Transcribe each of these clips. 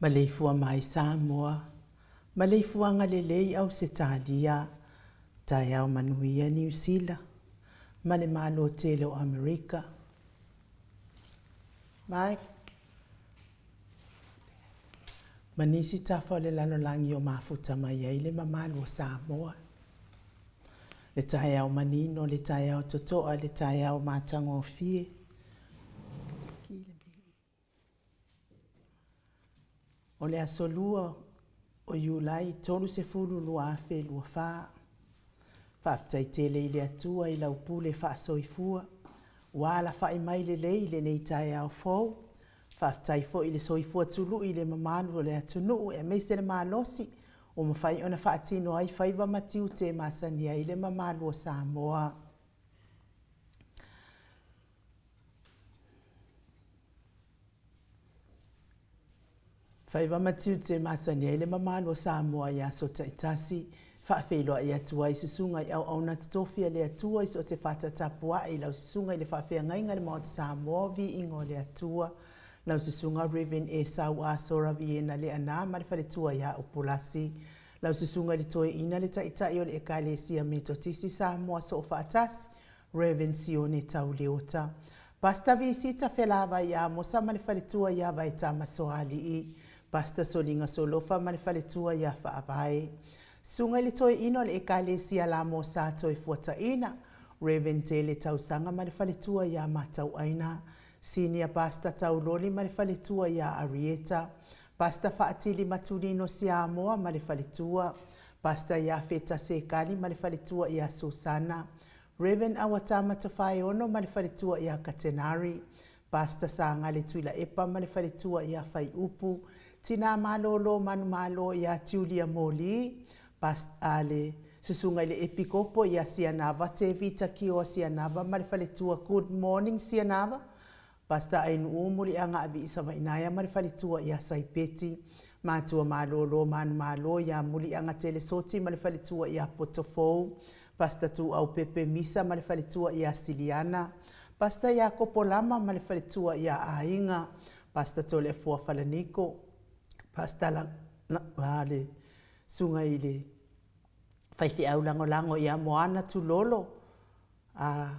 Maleifua mai Samoa, maleifuaga lelei Ausetalia, taeao manuia Niu Sila, ma le Malo tele o Amerika. Mike, ma nisi tafa o le lalolagi o mafuta mai ai le mamalu o Samoa. Le taeao manino, le taeao totoa, le taeao matagofie. O le aso 2 o Iulai 30 2024, faafetai tele i le Atua i lau pule faasoifua, ua alafai mai lelei i lenei taeao fou. Faafetai foi i le soifua tului i le mamalu o le atunuu aemaise le malosi ua mafai ona faatino ai faiva ma tiute e masani ai le mamalu o Samoa. Faiva ma tiute e masani ai le mamalu o Samoa i aso taitasi, e faafeiloai atu ai i susuga i auauna totofi a le Atua i so o se fata tapuai i lau susuga i le faafeagaiga i le Maota Samoa o Viiga o le Atua, lau susuga Rev. Esau Asora Viena Leaana ma le faletua ia Upulasi, lau susuga i le Toeaina le Taitai o le Ekalesia Metotisi Samoa Soofaatasi, Rev. Sione Tau Leota, Pastor Visita Felavai Amosa ma le faletua ia Vaetama Soalii, Pastor Soliga Solofa ma le faletua ia Faavae. Susuga i le Toeaina o le Ekalesia Lamosa Toefuataina, Rev. Tele Tausaga ma le faletua ia Matauaina, Senior Pastor Tauloli ma le faletua ia Arieta, Pastor Faatili Matulino Siamoa ma le faletua, Pastor Iafeta Sekali ma le faletua ia Susana, Rev. Auatama Tofaeono ma le faletua ia Katenari, Pastor Sagale Tuilaepa ma le faletua ia Faiupu, Tina Malolo Manumalo ia Julia Moli, Past a le Susuga i le Epikopo ia Sianava Tevita Kioa Sianava ma le faletua Good morning Sianava, Pastor Ainuu Muliagaavi Savainaea ma le faletua ia Saipeti, Matua Malolo Manumalo ia Muliagatele Soti ma le faletua ia Potofou, Pastor Tuau Pepe Misa ma le faletua ia Siliana, Pastor Iakopo Lama ma le faletua ia Aiga, Pastor Toleafoa Falaniko, Pastor la, le Susuga i le Faifeau Lagolago ia Moana Tulolo, A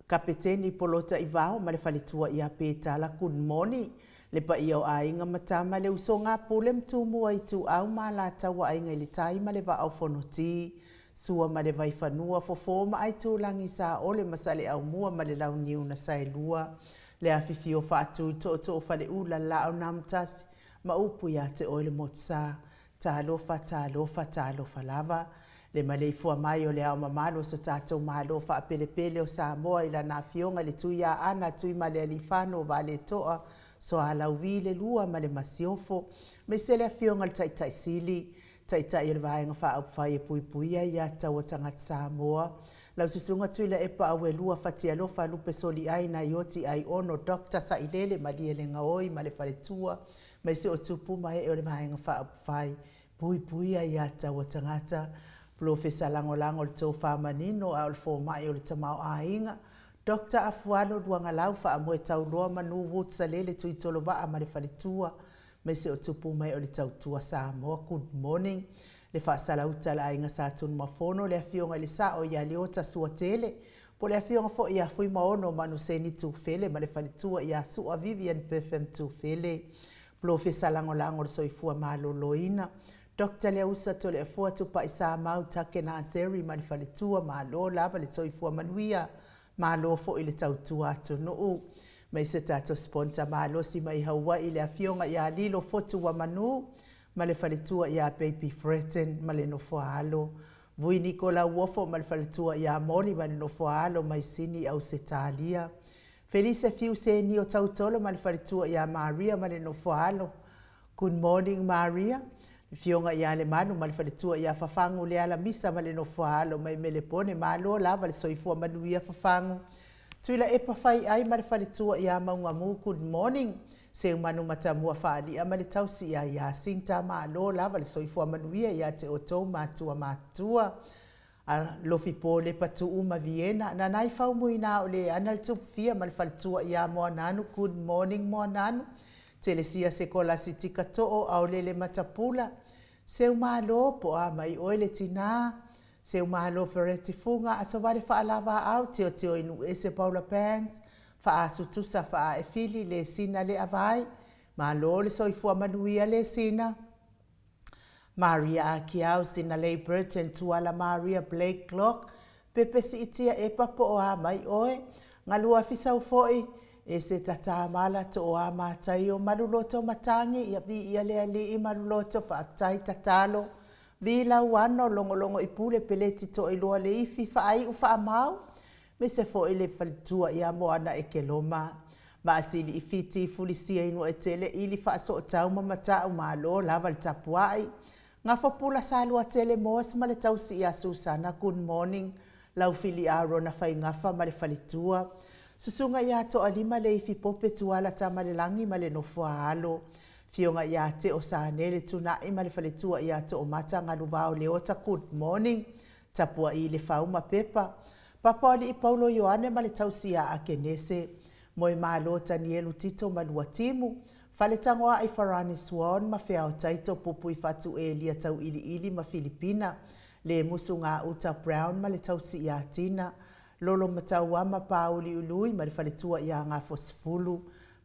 Kapeteni Polota Ivao ma le faletua ia Petala Good morning le paia o aiga ma tama le usoga Pule ma Tumua Ituau ma Alataua Aiga i le Tai ma le Vaa o Fonoti Sua ma le Vaifanua Fofo ma Aitulagi Saole ma Saleaaumua ma le Launiu na Saelua le afifio Faatui Tootoo Faleula Laau na Amotasi ma upu ia te oe le Motusa Talofa, talofa, talofa lava. Le maleifua mai o le Ao Mamalu o so tatou Malo faapelepele o Samoa i Lana Afioga i le Tuiaana Tuimalealiifano Vaaletoa Soalauvi le Lua ma le Masiofo, aemaise le Afioga i le Taitai Sili, Taitai o le Vaega Faaupufai e Puipuia Aia Tatau a Tagata Samoa, lau Susuga Tuilaepa Auelua Fatialofa Lupe Soliai Naioti Aiono Doctor Sailele Malielegaoi ma le Faletua, Aemaise o tupu ma ee o le Vaega Faaupufai Puipuia Aia Tatau a Tagata, Polofesa Lagolago o le Tofa Manino a o le Fomai o le Tamaoaiga, Doctor Afualo Luagalau Faamoe Tauloa Manu Woods Salele Tuitolovaa ma le Faletua, aemaise o tupu ma ee o le Tautua Samoa. Good morning. Le Faasalauta a le Aiga Sa Tunumafono, le Afioga i le Sao ia Leota Suatele, Po o le afioga foi ia Fuimaono Manuseni Tufele ma le faletua ia Sua Vivian Perfum Tufele, Polofesa Lagolago o le Soifua Maloloina, Doctor Leausa Toleafoa Tupai Samau Take Naseri ma le faletua, malo lava le soifua manuia, malo foi le tautua atunuu. Mai se tatou sponsor malosi mai Hawaii le afioga ia Lilo Fotuamanu ma le faletua ia Baby Fretton ma le nofoaalo Vui Nikola Uofo ma le faletua ia Moli ma le nofoaalo mai Sini Ausetalia. Felise Fiu Senio Tautolo ma le faletua ia Maria ma le nofoaalo. Good morning Maria. Le Afioga ia Lemalu ma le faletua ia Fafagu Leala Misa ma le nofoaalo mai Melepone. Malo lava le soifua manuia Fafagu. Tuilaepa Faiai ma le faletua ia Maugamu. Good morning. Seumanu Matamua Faalia ma le tausi ia Iasinta, malo lava le soifua manuia ia te outou matua matutua. A Lofi Po Lepa Tuu ma Viena, Nanai Faumuina o le ana le Tupufia ma le faletua ia Moananu, good morning Moananu. Telesia Sekolasitika Too Aolele Matapula, Seumalo po o a mai oe le tinā, Seumalo Fereti Fuga Asovale Faalavaau Teoteo Inuuese Paula Banks, Faasutusa Faaefili Lesina Leavai, Malo le soifua manuia Lesina. Maria Akiau, Sinalei Burton, Tuala Maria Blake Glock, Pepe Siitia Epa po o a mai oe, Galua Fisau foi, e se tatā mala to o a Mataio Maluloto Matangi ia viia le Alii Maluloto Faafetai Tatalo Vi Lauano Logologo i Pule Peleti Toailoa Leifi Faaiu Faamau me se foi le faletua ia Moana Ekeloma Maasili i Fiti Fulisia Inuaetele Ili Faasootau ma Matau Malo lava le tapuai Gafopula Saluatele Moas ma le tausi ia Susana Good morning Laufili Arona Faigafa ma le faletua Susuga ia Toalima Leifi Pope Tuala Tamalelagi ma le nofo a alo Fioga ia Teo Sanele Tunai ma le faletua ia Toomata Galuvao Leota Good morning Tapuai Lefau ma Pepa Papaoalii Paulo Ioane ma le tausi ia Akenese Moemalo Tanielu Tito ma Luatimu Faletagoai Farani Swan ma Feao Taito Pupuifatu Elia Tauiliili ma Filipina Lemusu Gauta Brown ma le tausi ia Tina Lolo Matauama Pāuliului ma le faletua ia Gafosefulu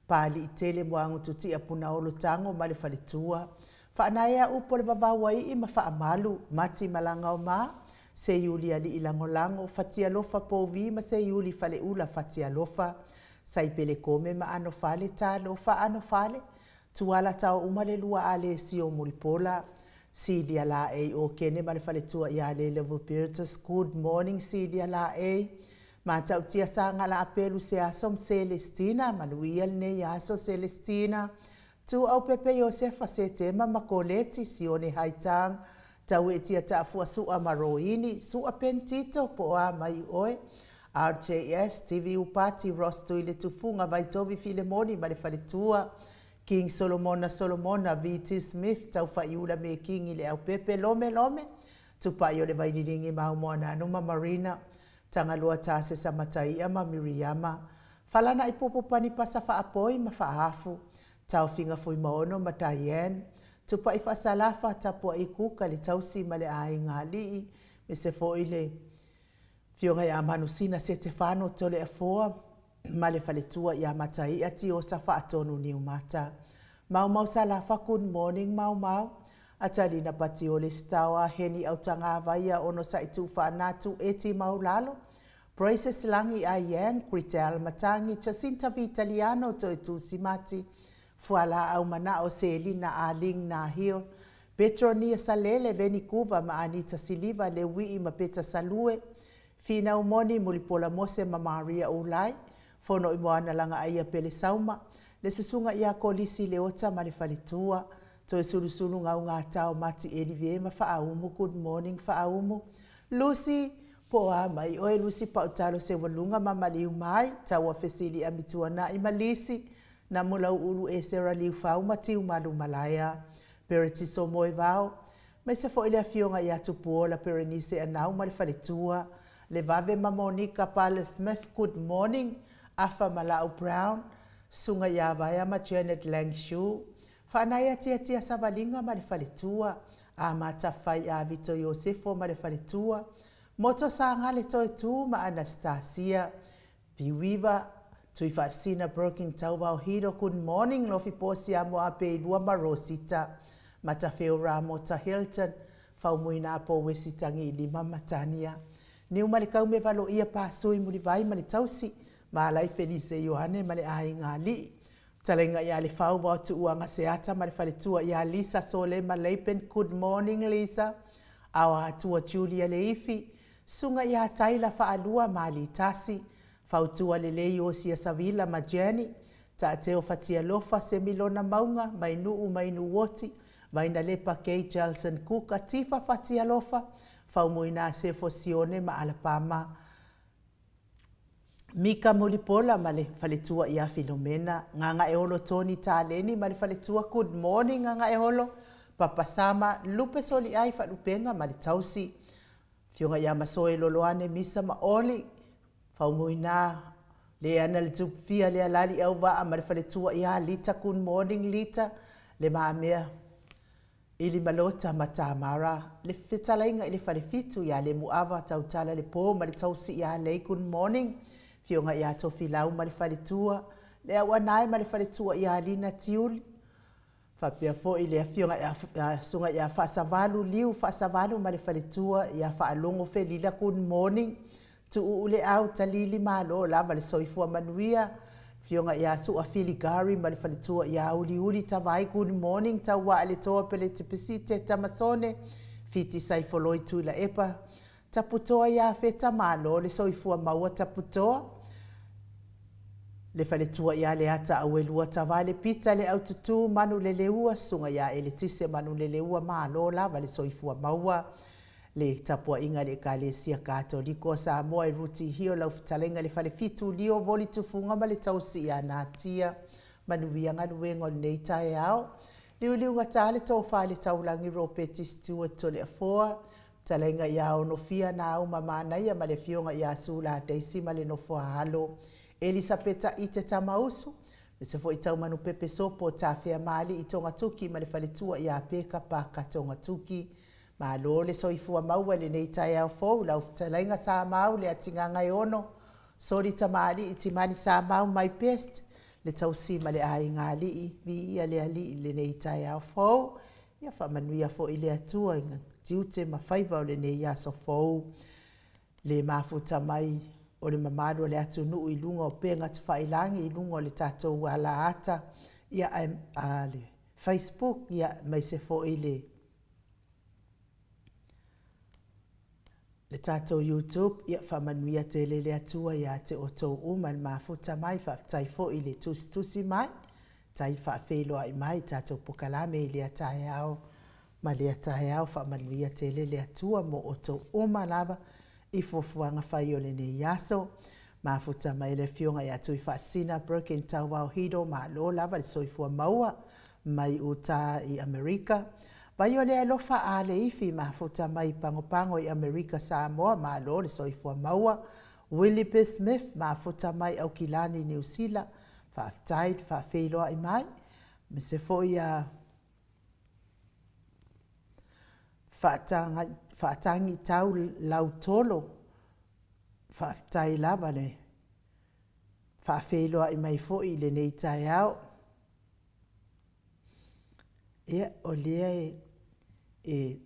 Pāliitele Moagututia Punaolo Tago ma le faletua Faanaea upu o le vavau aii ma faamalu Mati Malagaoma Seiuli Alii Lagolago Fatialofa Pouvi ma Seiuli Faleula Fatialofa Saipele Kome ma Anofale Talofa Anofale Tuala Taouma le lua a Lesio Mulipola Silia Laei o Kene ma le faletua ia Lelevu Beatrice Good morning Silia Laei Matautia Sagala Apelu Seaso ma Celestina Manuia lenei aso Celestina Tuaupepe Iosefa Setema ma Koleti Sione Haitang Tauetia Taafua Sua ma Roini Sua Pentito po o a mai oe RJS TV Upati Ross Tuiletufuga Vaitovi Filemoni ma le faletua King Solomona Solomona VT Smith Taufaiula Mekingi Leaupepe Lome Lome Tupai o le Vaililigi Maumoananu ma Marina Tagaloa Tasesa Mataia ma Miriama Falanaʻi Pupu Pani Pasa Faapoi ma Faafu Taofiga Fuimaono ma Diane Tupai Faasalafa Tapuai Kuka le tausi ma le aiga alii me se foi le Fioga ia Manusina Setefano Toleafoa ma le faletua ia Mataia Tiosa Faatonu Niumata Maumau Salafa Good morning Maumau Atalina Patiole Staoa Heni Autagavaia Onosai Tuufaanatu Eti Maulalo Praises Lagi Aiyang Gritel Matangi Jacinta Vitaliano Toetusi Mati Fualaau Manao Selina Aling Nahil Petronia Salele Venikuva ma Anita Siliva Leuii ma Peta Salue Finau Moni Mulipola Mose ma Maria Ulai Fonoimoana Lagaaia Pele Sauma le susuga ia Kolisi Leota ma le faletua Toesulusulu Gaugatao Mati Elive ma Faaumu Good morning Faaumu Lucy po o a mai oe Lucy Pautalo Seualuga ma Maliu Mai Taua Fesili Amituanai ma Lisi Namulauulu Esera Liufau ma Tiumalu Malaea Peretiso Moevao aemaise foi le afioga ia Tupuola Perenise Anau ma le faletua Levave ma Monica Pale Smith Good morning Afa Malau Brown Susuga ia Vaea ma Janet Langshu Faanaea Tiatia Savaliga ma le faletua Amatafai Avito Iosefo ma le faletua Moto Sagale Toetu ma Anastasia Piuiva Tuifaasina Birkin Tauvao Hiro Good morning Lofi Posi Amoa Peilua ma Rosita Matafeo Ramota Hilton Faumuina Apo Wesi Tagiilima ma Tania Niumalekaume Valoia Pasui Mulivai ma le tausi Malai Felise Ioane ma le aiga alii Fetalaiga ia Lefau Vao Tuuaga Seata ma le faletua ia Lisa Solema Leipen Good morning Lisa Aoa Atua Julia Leifi Susuga ia Taila Faalua ma Alitasi Fautua Lelei Osia Savila ma Jenny Taateo Fatialofa Semilona Mauga Mainuu Mainuoti Vainalepa Kay Jelson Kuka Tifa Fatialofa Faumuina Sefo Sione ma Alapama Mika Mulipola ma le faletua ia Filomena Gagaeolo Tony Taleni ma le faletua Good morning Gagaeolo Papa Sama Lupe Soliai Faalupega ma le tausi Afioga ia Masoe Loloane Misa ma Oli Faumuina Leana le Tupufia le Alali Auvaa ma le faletua ia Lita Good morning Lita Le Mamea Ilimalota ma Tamara Le Fetalaiga i le Falefitu ia Lemuava Tautala le Po ma le Tausi ia Lei Good morning Afioga ia Tofilau ma le faletua Le Auanae ma le faletua ia Lina Tiuli Faapea foi le Afioga ia Susuga ia Faasavalu Liu Faasavalu ma le faletua ia Faalogo Felila Good morning Tuuuleau Talili Malo lava le soifua manuia Afioga ia Sua Fili Gary ma le faletua ia Uliuli Tavai Good morning Tauaa le Toa Peleti Pisite Tamasone Fiti Saifoloi Tuilaepa Taputoa ia Feta Malo le soifua maua Taputoa Le faletua ia Leata Auelua Tavale Pita Le Aututu Manuleleua Susuga ia Eletise Manuleleua Malo lava le soifua maua Le tapuaiga a le Ekalesia Katoliko a Samoa e Ruti Hio lau fetalaiga i le Falefitu Lio Voli Tufuga ma le tausi ia Natia Manuia galuega o lenei taeao. Liuliugata le tofa i le taulagi Ropeti Stewart Toleafoa Fetalaiga ia Onofia Nauma Manaia ma le Afioga ia Sula Daisy ma le nofo a alo Elisapeta Ite Tamausu, aemaise foi Taumanupepe Sopo Tafeamaalii Togatuki ma le faletua ia Peka Paka Togatuki. Malo le soifua maua i lenei taeao fou, lau fetalaiga Samau Leatigagaeono, Soli Tamalii Timani Samau my best, le tausi ma le aiga alii, viia le Alii i lenei taeao fou. Ia faamanuia foi le Atua i tiute ma faiva o lenei aso fou. Le mafuta mai o le mamalu o le atunuu i luga o upega tafailagi, i luga o le tatou alaata, ia ae a le Facebook, ia aemaise foi le le tatou YouTube, ia faamanuia tele le Atua ia te outou uma i le mafuta mai, faafetai foi i le tusitusi mai, tai faafeiloai mai i tatou pokalame i lea taeao ma lea taeao, faamanuia tele le Atua mo outou uma lava i fuafuaga fai o lenei aso. Mafuta mai le Afioga ia Tuifaasisina Broken Tauao Hido, malo lava le soifua maua mai uta i Amerika. Vai o le alofa a le ifi mafuta mai Pagopago i Amerika Samoa, malo le soifua maua. Willie P. Smith mafuta mai Aukilani Niu Sila, faafetai le faafeiloai mai. Aemaise foi a Faatagitau Lautolo, faafetai lava le faafeiloai mai foi i lenei taeao. Ia, o lea e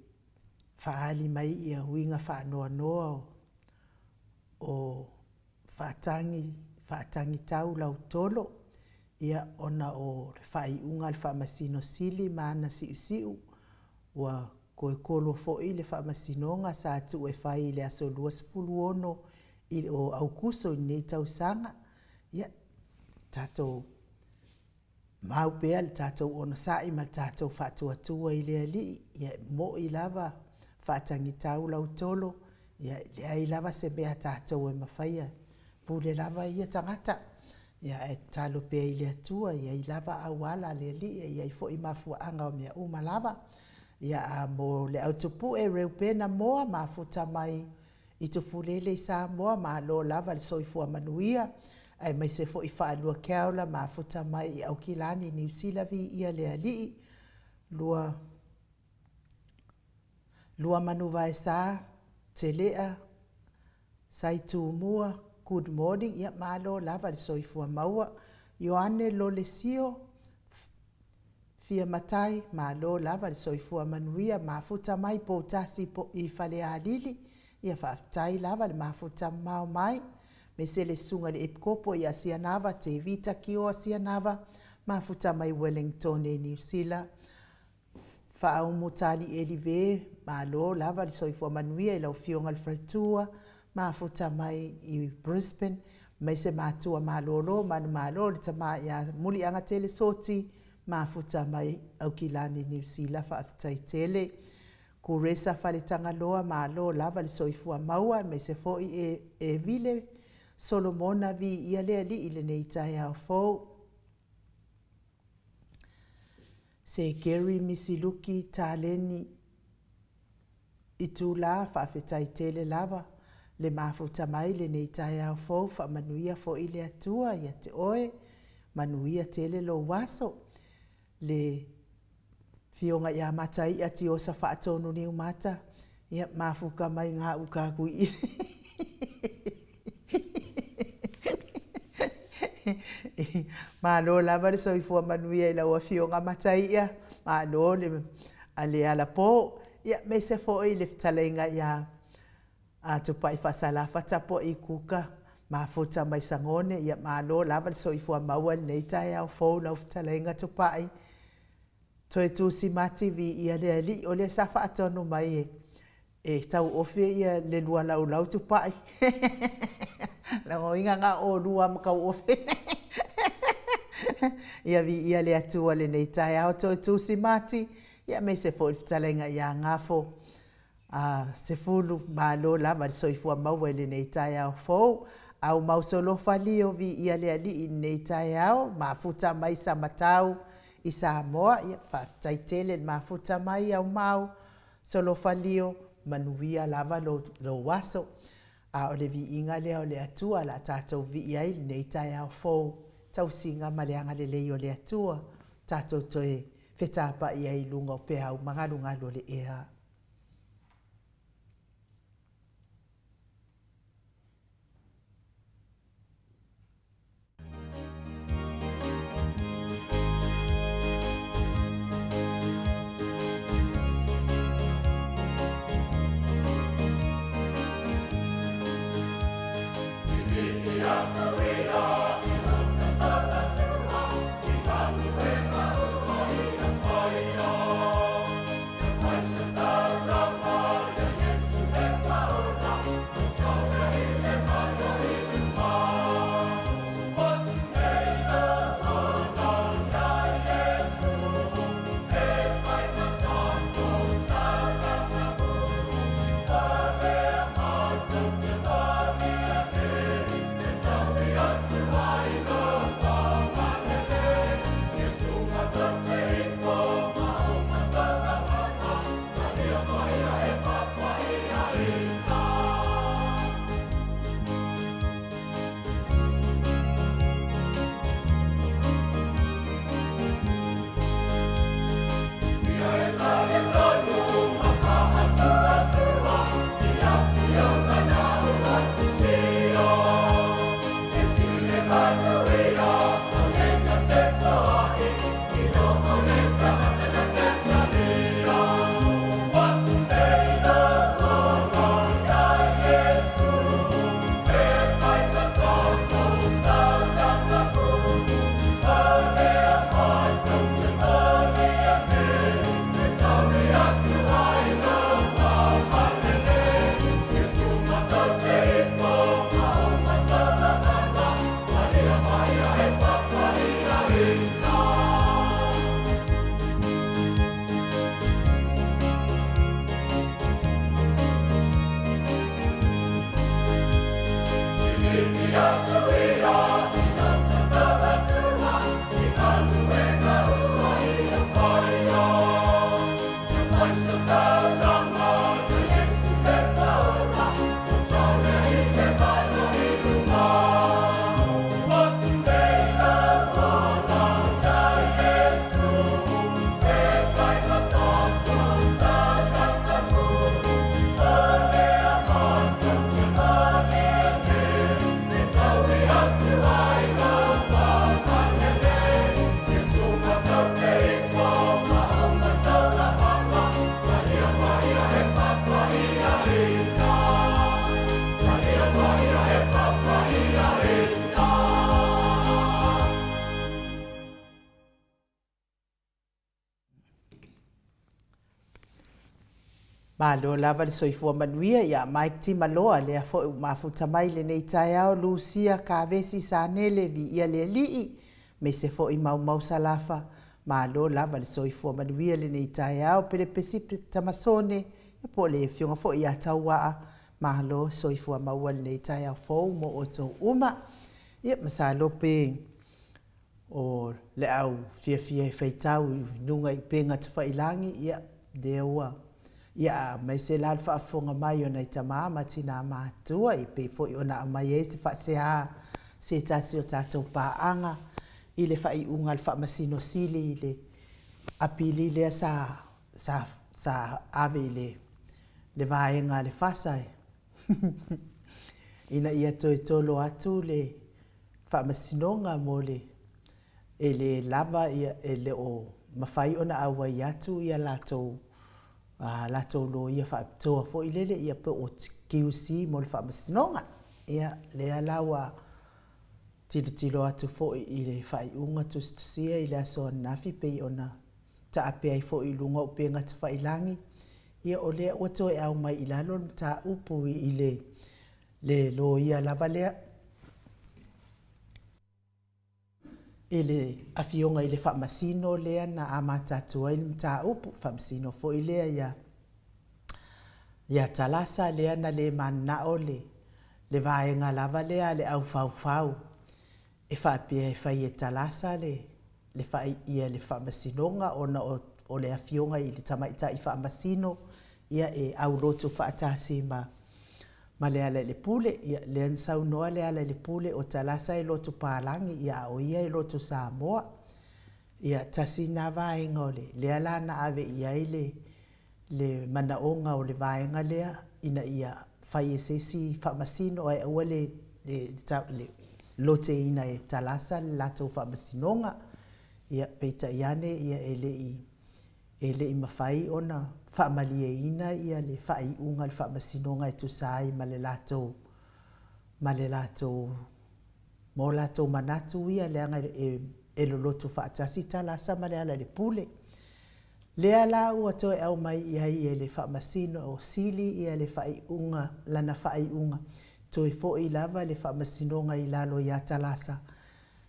faaali mai ia uiga faanoanoa o faatagi, faatagitau lautolo, ia ona o le faaiuga a le Faamasino Sili ma ana siusiu, ua toe kolo foi le faamasinoga sa tuu e fai i le aso 26 o Aukuso i lenei tausaga. Ia, tatou mau pea le tatou onosai ma le tatou faatuatua i le Alii, ia e moi lava faatagitau lautolo, ia e leai lava se mea a tatou e mafaia, e pule lava ia tagata. Ia ae tatalo pea i le Atua, e i ai lava auala a le Alii, e i ai foi mafuaaga o mea uma lava. Ia a mo le au tupue Reupena Moa mafuta mai i Tufulele i Samoa, malo lava le soifua manuia, aemaise foi Faalua Keaula mafuta mai i Aukilani, Niu Sila, viia le Alii, lua lua Manuvaesa, Telea, Sai Tumua, good morning, ia malo lava le soifua maua. Ioane Lolesio, Fia Matai, malo lava le soifua manuia, mafuta mai Poutasi i Falealili, ia faafetai lava le mafuta mamao mai. Aemaise le susuga i le Epikopo ia Sianava, Tevita Kioa Sianava, mafuta mai Wellingtone i Niu Sila. Faaumu Tali Elive, malo lava le soifua manuia i lau Afioga i le Faletua, mafuta mai i Brisbane, aemaise matua malolo, manumalo le tama ia Muliagatele Soti, mafuta mai Aukilani Niu Sila, faafetai tele. Kuresa Faletagaloa, malo lava le soifua maua, aemaise foi e Evile Solomona, viia le Alii i lenei taeao fou. Sir Gary Misiluki Taleni Itula, faafetai tele lava. le mafuta mai lenei taeao fou, faamanuia foi le Atua ia te oe, manuia tele lou aso. Le Afioga ia Mataia Tiosa Faatonu Niumata, ia mafuta mai gauta atu i i. Malo lava le soifua manuia i lau Afioga Mataia, malo le alapo, aemaise foi le fetalaiga ia Tupai Faasalafa Tapuai Kuka, mafuta mai Sagone, ia malo lava le soifua maua i lenei taeao fou i lau fetalaiga Tupai. Toetusi Mati, viia le Alii, o lea sa faatonu mai e tauofe le lua laulau Tupai. O lona uiga na o oulua lava ma tauofe. Ia viia le Atua i lenei taeao Toetusi Mati, aemaise foi le fetalaiga ia Gafo Sefulu, malo lava le soifua maua i lenei taeao fou. Aumau Solofa Lio, viia le Alii i lenei taeao, mafuta mai Samatau i Samoa. Ia faafetai tele le mafuta mai Aumau Solofa Lio, manuia lava lou aso. A o le viiga lea o le Atua o le a tatou vivii ai i lenei taeao fou, tausiga ma le agalelei o le Atua, tatou toe fetapai ai i luga o peau ma galugalu o le ea. Malo lava le soifua manuia ia Mike Timaloa, lea foi ua mafuta mai lenei taeao, Lucia Kavesi Sanele, viia le Alii, aemaise foi Maumau Salafa, malo lava le soifua manuia lenei taeao, Pelepesi Tamasone, po o le afioga foi ia Tauaa, malo soifua maua lenei taeao fou mo outou uma. Ia masalo pe o le au fiafia e faitau i luga i upega tafailagi, ia, lea ua Ia, aemaise la le faafofoga mai o nai tama ma tina matutua, e pei foi ona aumai ai se faasea se tasi o tatou paaga i le faaiuga a le Faamasino Sili i le apili lea sa sa sa ave i le le vaega a le FASA ina ia toe tolo atu le Faamasinoga mo le e le lava ia e le o mafai ona auai atu ia latou a latou loia faapitoa foi lele ia po o QC mo le Faamasinoga. Ia lea la ua tilotilo atu foi i le faaiuga tusitusia i le aso ananafi pei ona taape ai foi i luga o upega tafailagi, ia o lea ua toe aumai i lalo le mataupu i le le loia lava lea i le Afioga i le Faamasino lea na amata atu ai le mataupu, Faamasino foi lea ia ia Talasa lea na le mananao le le vaega lava lea a le aufaufau e faapea e fai e Talasa le le fai ia le Faamasinoga ona o o le Afioga i le Tamaitai Faamasino ia e aulotu faatasi ma ma Lealailepule. Ia lea na saunoa Lealailepule o Talasa e lotu palagi ia a o ia e lotu Samoa. Ia tasi lena vaega o le lea la na ave i ai le le manaoga o le vaega lea ina ia fai e se isi faamasino ae aua le le le loteina e Talasa le latou faamasinoga. Ia peitai ane ia e le i e le i mafai ona faamalieina ia le faaiuga a le Faamasinoga e tusa ai ma le latou ma le latou ma o latou manatu ia leaga e e loloto faatasi Talasa ma Lealailepule. Lea la ua toe aumai i ai e le Faamasino Sili ia le faaiuga lana faaiuga toe foi lava le Faamasinoga i lalo ia Talasa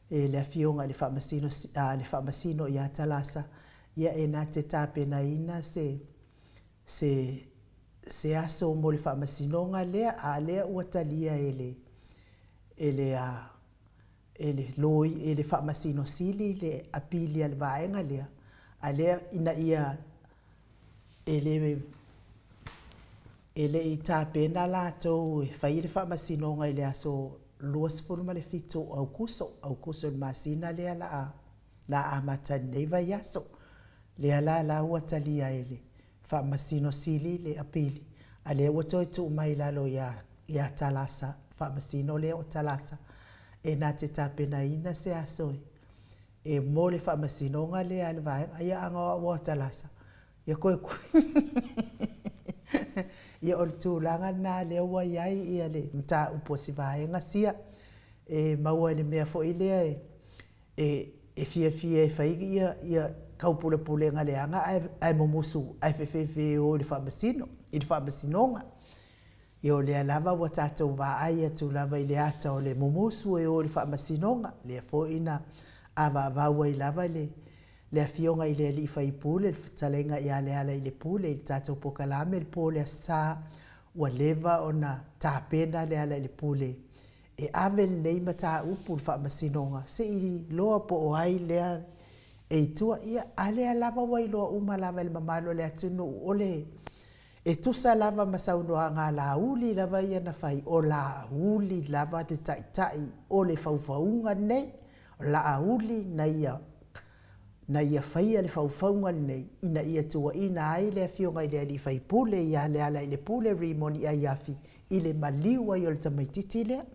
e le Afioga i le Faamasino a le Faamasino ia Talasa ia e na te tapenaina se se se aso mo le Faamasinoga lea, a lea ua talia e le e le a e le loi e le Faamasino Sili le apili a le vaega lea, a lea ina ia e le e le i tapena latou e fai le Faamasinoga i le aso 27 o Aokuso, Aokuso i le masina lea la la amata i lenei vaiaso. Lea la la ua talia e le Faamasino Sili le apili, a lea ua toe tuu mai i lalo ia ia Talasa, Faamasino lea o Talasa, e na te tapenaina se aso e mo le Faamasinoga lea a le vaega. Ia a na o au a o Talasa, ia koe Ia o le tulaga lena lea ua i ai ia le mataupu a si vaega sia e maua i le mea foi lea e e e fiafia e fai ia ia taupulepulega leaga ae ae mumusu ae fefefe e o i le Faamasino i le Faamasinoga. Ia o lea lava ua tatou vaai atu lava i le ata o le mumusu e o i le Faamasinoga, lea foi na avaavau ai lava le le Afioga i le Alii Faipule, le Fetalaiga ia Lealailepule i le tatou polokalame i le po o le Aso Sa, ua leva ona tapena Lealailepule e ave lenei mataupu i le Faamasinoga se i iloa po o ai lea e i tua. Ia, a lea lava ua iloa uma lava e le mamalu o le atunuu, o le e tusa lava ma saunoaga a Laauli lava ia na fai, o Laauli lava le taitai o le faufauga lenei. O Laauli na ia na ia faia le faufauga lenei ina ia tuuaina ai le Afioga i le alii faipule ia Lealailepule Rimoni Aiafi i le maliu ai o le tamaitiiti lea.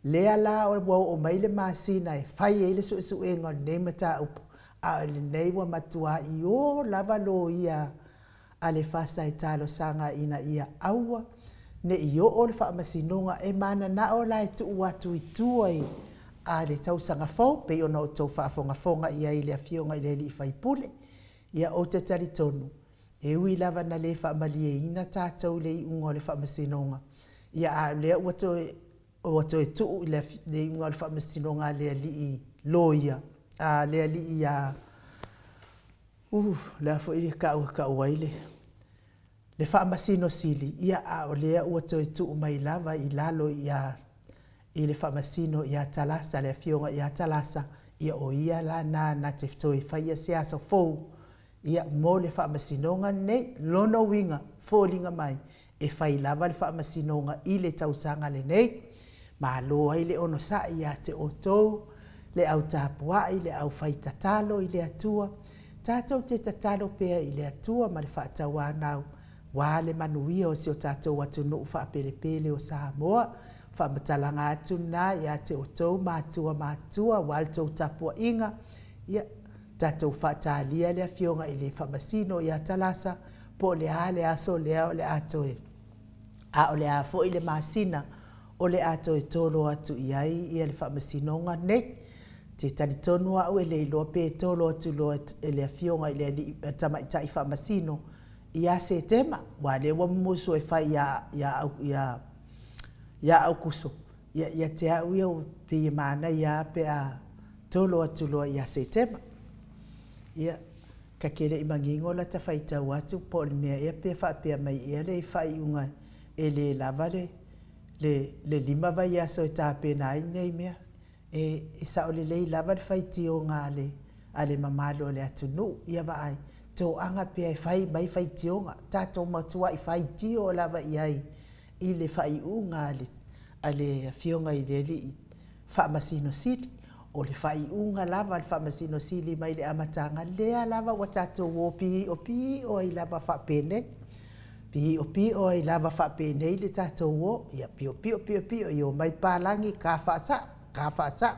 Lea la ua oo mai le masina e fai ai le suesuega o lenei mataupu, a o lenei ua matuai o lava loia a le FASA e talosaga ina ia aua ne i oo le Faamasinoga e mananao la e tuu atu i tua i a le tausaga fou, pei ona outou faafogafoga i ai i le Afioga i le alii faipule. Ia, ou te talitonu, e ui lava ina le faamalieina tatou i le iuga o le Faamasinoga, ia a o lea ua toe ua toe tuu i le iuga o le Faamasinoga a le alii loia, a le alii ia o le a foi le tau e tau ai le le Faamasino Sili, ia a o lea ua toe tuu mai lava i lalo ia i le Faamasino ia Talasa, le Afioga ia Talasa, ia o ia la lena na te toe faia se aso fou. Ia, mo le faamasinoga lenei, lona uiga, foliga mai, e fai lava le faamasinoga i le tausaga lenei. Malo ai le onosai ia te outou, le au tapuai, le au fai tatalo i le Atua. Tatou te tatalo pea i le Atua ma le faatauanau, aua le manuia o si o tatou atunuu faapelepele o Samoa. Faamatalaga atu lena ia te outou matua matutua aua le tou tapuaiga. Ia, tatou faatalia le afioga i le Faamasino ia Talasa, po o le a le aso lea o le a toe, a o le a foi le masina o le a toe tolo atu i ai ia le Faamasinoga lenei. Ou te talitonu au e le iloa pe tolo atu loa e le afioga i le alii tamaitai Faamasino ia Setema, aua o lea ua mumusu e fai ia, ia, ia, ia Aukuso. Ia, ia te au ia, pei e manaia lava pe a tolo atu loa ia Setema. Ia, ta te le i manino la ta faitau atu po o le mea ea pe faapea mai ea le faaiuga e le lava le, le, le 5 vaiaso e tapena ai nei mea. E, e sao lelei lava le faitioga a le, a le mamalu o le atunuu. Ia vaai, toaga pea e fai mai faitioga, tatou matuai faitio lava i ai i le faaiuga a le, a le Afioga i le Alii Faamasino Sili. O le faaiuga lava a le Faamasino Sili mai le amataga, lea lava ua tatou o pii'o pii'o ai lava faapenei. Pii'o pii'o ai lava faapenei le tatou o. Ia pi'opi'o pi'opi'o, ia omai papalagi ka faasa'o, ka faasa'o.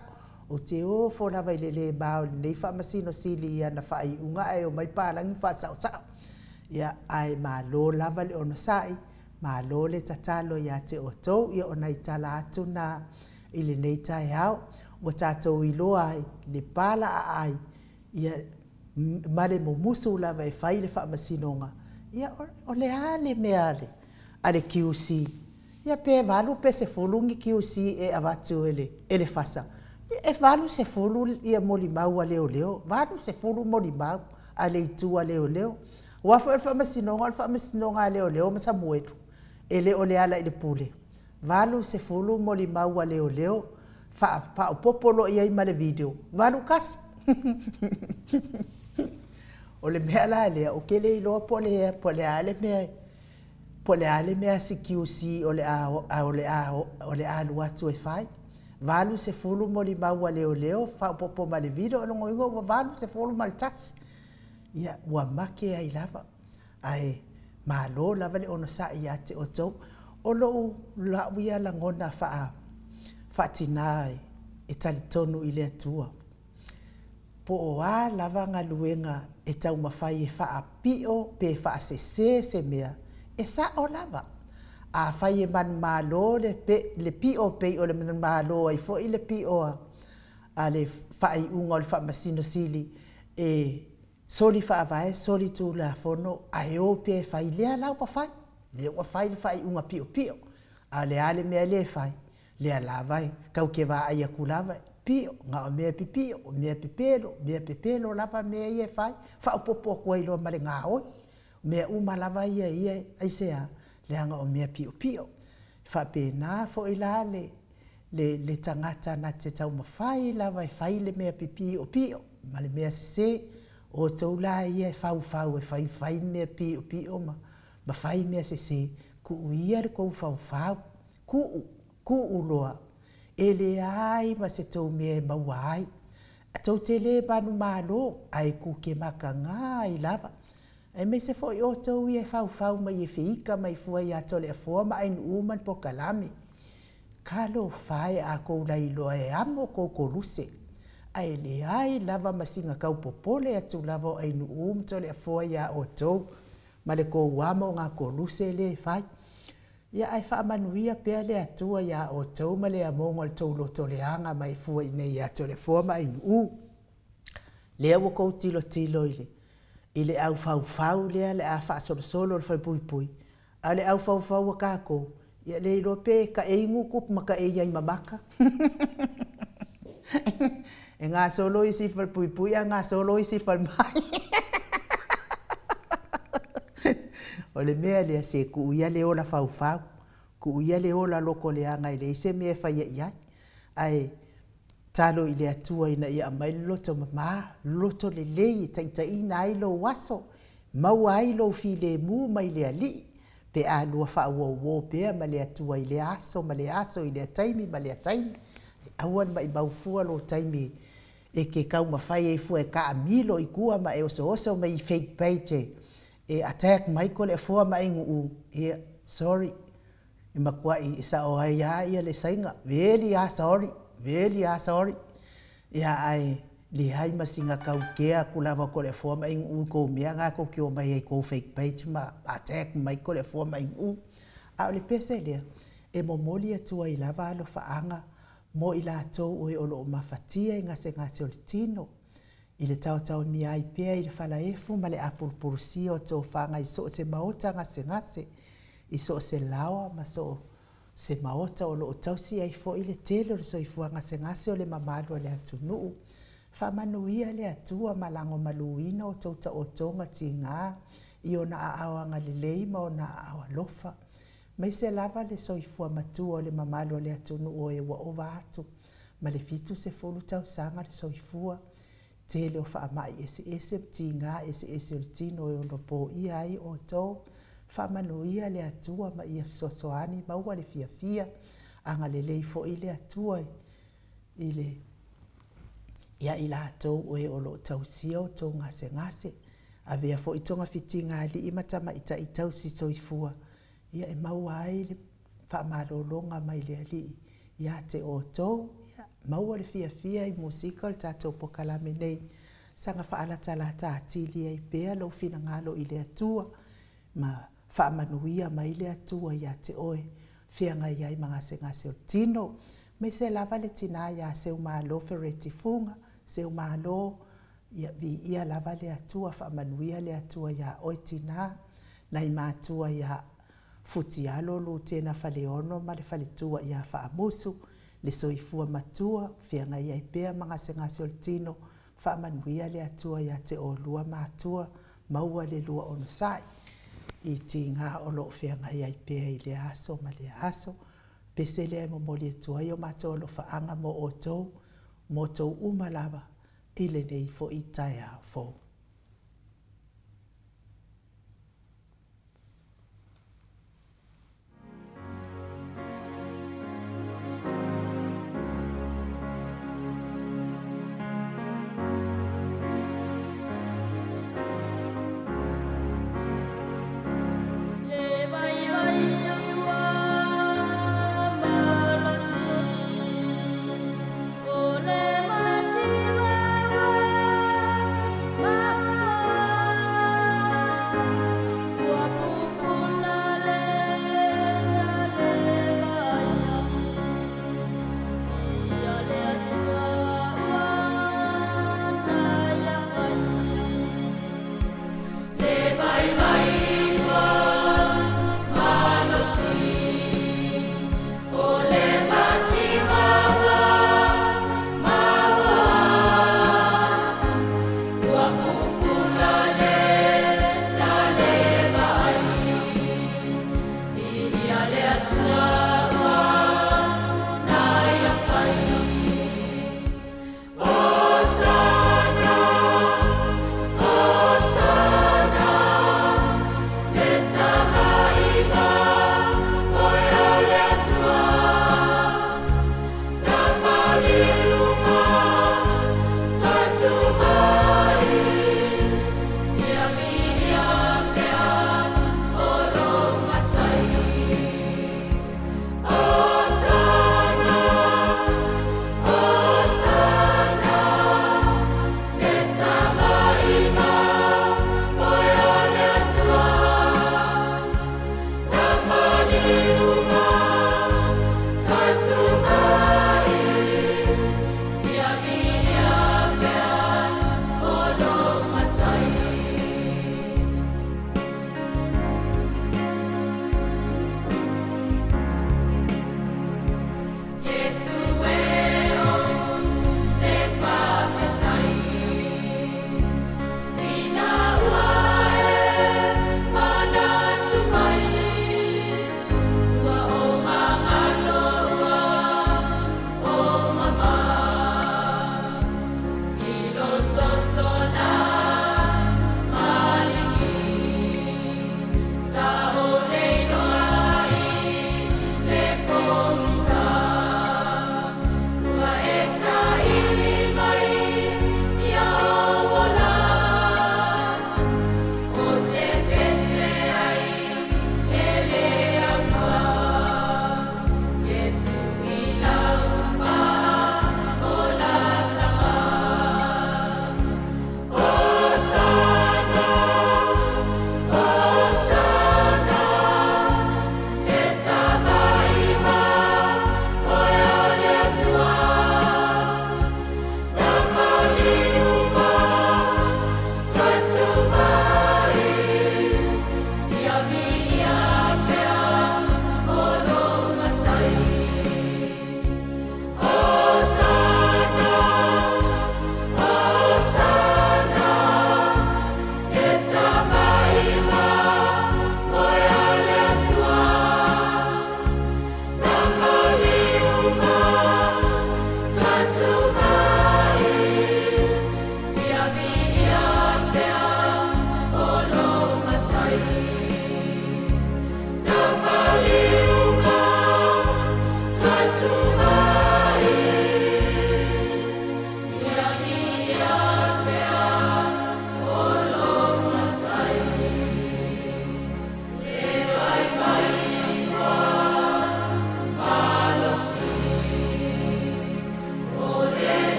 Ou te ofo lava i le le ma o lenei Faamasino Sili i ana faaiuga ae omai papalagi faasaosao. Ia, ae malo lava le onosai, malo le tatalo ia te outou. Ia o nai tala atu na i lenei taeao ua tatou iloa ai le pala aai, ia, ma le mumusu lava e fai le faamasinoga. Ia, o le a le mea a le QC? Ia pe 8 pe 10 ni QC e avatu e le, e le FASA. E 80 ia molimau a leoleo, 80 molimau a le itu a leoleo. Aua foi o le faamasinoga, o le faamasinoga a leoleo ma Samuelu, e le o le ala i le pule. 80 molimau a leoleo, faaopoopo loa i ai ma le video, 81. O le mea la lea, ou te le iloa po o le, po o le a le mea, po o le a le mea a si QC o le a, o le a, o le a alu atu e fai. 80 molimau a leoleo, faaopoopo ma le video, o lona uiga ua 81. Ia, ua make ai lava. Ae malo lava le onosai ia te outou. O lou la'u ia lagona faa, faatinā e talitonu i le Atua. Po o a lava galuega e taumafai e faapio pe faasese se mea, e sa'o lava. Afai e manumalo le, le pio pei o le manumalo ai foi le pio a, a le faaiuga o le Faamasino Sili e soli faavae, soli tulafono, ae o pea e fai, lea la ua fai, lea ua fai le faaiuga piopio. A o le a le mea lea e fai? Lea lava e tau te vaai atu lava, pio, na o mea pipio, o mea pepelo, mea pepelo lava mea ia e fai, faaopoopo atu ai loa ma le gaoi. Mea uma lava ia ia, aisea? Leaga o mea piopio. E faapena foi la le, le, le tagata na te taumafai lava e fai le mea pipiopio ma le mea sese. O outou la ia e faufau e faifai mea piopio ma, ma fai mea sese, tuu ia le tou faufau, tuu, tuu loa. E leai ma se tou mea e maua ai. Tou te le manumalo, ae tou te mataga ai lava. Aemaise foi outou ia e faufau mai e feika mai fua ia Toleafoa ma Ainuu ma le polokalame. Talofa e a tou lailoa e amo tou koluse, ae leai lava ma sina tau popole atu lava o Ainuu ma Toleafoa iā outou ma le tou amo o nā koluse lea e fai. Ia ae faamanuia pea le Atua iā outou ma le amoga o le tou loto leaga mai fua iinei ia Toleafoa ma Ainuu. Lea ua tou tilotilo i le i le au faufau lea le a faasolosolo le falepuipui, a o le au faufau a tatou, ia le iloa pe taei gutu ma taei ai ma maka. E gasolo isi i falepuipui ae gasolo isi i falemai. O le mea lea, se tuu ia le ola faufau, tuu ia le ola loto leaga e leai se mea e faia i ai. Ae. Tatalo i le Atua ina ia aumai le loto mama, loto lelei e taitaiina ai lou aso, maua ai lou filemu mai le Alii, pe a lua faauouo pea ma le Atua i lea aso ma lea aso, i lea taimi ma lea taimi. Aua le maimau fua lou taimi e te taumafai ai fua e taamilo i tua ma e osooso mai i fake page e attack mai Toleafoa ma Ainuu, ia, sorry, e matuai sao ai lava le Saina, very a sorry, very a sorry. Ia ae leai ma sina tautea atu lava o Toleafoa ma Ainuu i tou mea na tou te omai ai i tou fake page ma attack mai Toleafoa ma Ainuu. A o le pese lea, e momoli atu ai lava alofaaga mo i latou o e o lo o mafatia i gasegase o le tino, i le taotaomia ai pea i le falaefu ma le apulupulusia o tofaga i so o se maota gasegase, i so o se laoa ma so o se maota o lo o tausi ai foi le tele o le soifua gasegase o le mamalu o le atunuu. Faamanuia le Atua ma lagomaluina outou taotoga tiga i Ona aao agalelei ma Ona aao alofa, aemaise lava le soifua matua o le mamalu o le atunuu o e ua ova atu ma le 70 tausaga le soifua, tele o faamai eseese ma tiga eseese o le tino e ono poia ai outou. Faamanuia le Atua ma ia fesoasoani, maua le fiafia, agalelei foi le Atua i le ia i latou o e o lo o tausia outou gasegase. Avea foi togafitiga a alii ma tamaitai tausi soifua ia e maua ai le faamalologa mai le Alii ia te outou. Ia maua le fiafia i musika o le tatou polokalame nei, saga faalatalata atili ai pea lou finagalo i le Atua ma faamanuia mai le Atua ia te oe, feagai ai ma gasegase o le tino. Aemaise lava le tina ia Seumalo Fereti Fuga, Seumalo, ia viia lava le Atua, faamanuia le Atua ia oe tina, nai matua ia Futialo Lutena Faleono ma le faletua ia Faamusu, le soifua matua, feagai ai pea ma gasegase o le tino, faamanuia le Atua ia te oulua matua, maua le lua onosai i tiga o lo o feagai ai pea i lea aso ma lea aso. Pese lea e momoli atu ai o matou alofaaga mo outou, mo outou uma lava i lenei foi taeao fou. Le vaivai ua malosi o le mativa ua.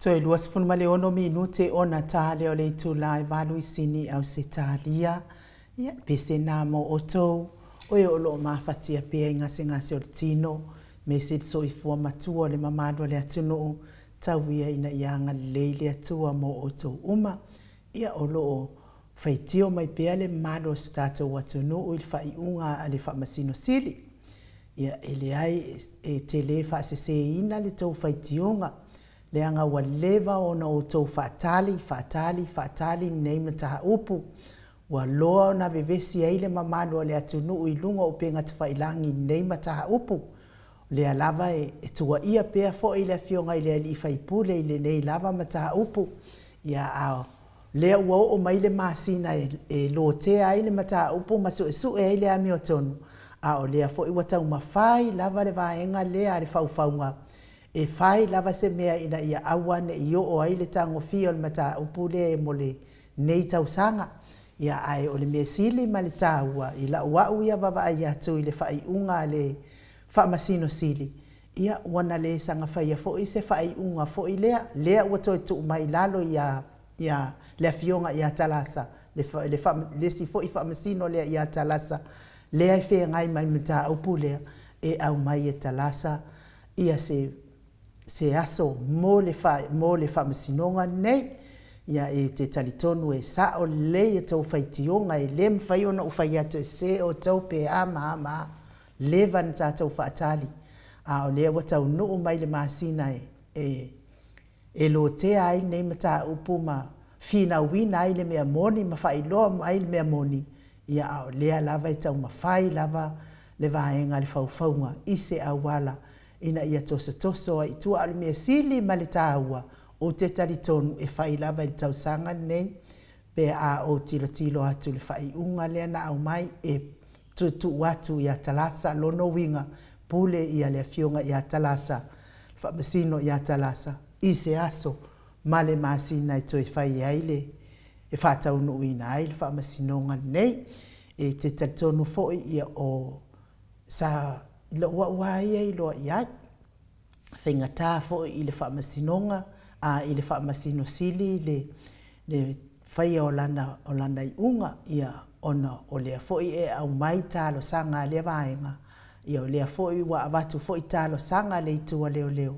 Toe 26 minute ona ta lea o le itula e 8 i Sini, Ausetalia. Ia, pese nā mo outou, o e o lo o mafatia pea i gasegase o le tino, me se soifua matua o le mamalu o le atunuu, tau ia ina ia agalelei le Atua mo outou uma. Ia, o lo o faitio mai pea le mamalu o si tatou atunuu i le faaiuga a le Faamasino Sili. Ia, e leai e te le faaseseina le tou faitioga, leaga ua leva ona outou faatali, faatali, faatali lenei mataupu. Ua loa ona vevesi ai le mamalu o le atunuu i luga o upega tafailagi i lenei mataupu. O lea lava e tuuaia pea foi le Afioga i le alii faipule i lenei lava mataupu. Ia, a o lea ua oo mai le masina e lotea ai le mataupu ma suesue ai le amiotonu, a o lea foi ua taumafai lava le vaega lea a le faufauga e fai lava se mea ina ia aua ne i oo ai le tagofia o le mataupu lea mo lenei tausaga. Ia, ae o le mea sili ma le taua i lau au ia vaavaai atu i le faaiuga a le Faamasino Sili, ia ua na le saga faia foi se faaiuga foi lea, lea ua toe tuu mai i lalo ia ia le Afioga ia Talasa, le le isi foi Faamasino lea ia Talasa, lea e feagai ma le mataupu lea, e aumai e Talasa ia se se aso mo le mo le faamasinoga lenei. Ia, e te talitonu e sao lelei a outou faitioga, e le mafai ona ou fai atu e sese outou pe a ma a ma a. Leva ona tatou faatali, a o lea ua taunuu mai le masina e e e lotea ai lenei mataupu ma finauina ai le mea moni ma faailoa mai le mea moni. Ia, a o lea lava e taumafai lava le vaega a le faufauga i se auala ina ia tosotoso ai i tua. A o le mea sili ma le taua, ou te talitonu e fai lava i le tausaga lenei pe a ou tilotilo atu i le faaiuga lea na aumai e tuutuu atu ia Talasa. Lona uiga, pule ia le Afioga ia Talasa, Faamasino ia Talasa i se aso ma le masina e toe fai ai le e faataunuuina ai le faamasinoga lenei. E te talitonu foi ia o sa lou au lava ia iloa i ai, faigata foi i le Faamasinoga a i le Faamasino Sili le le faia o lana o lana iuga, ia, ona o lea foi e aumai talosaga a lea vaega, ia o lea foi ua avatu foi talosaga a le itu a leoleo,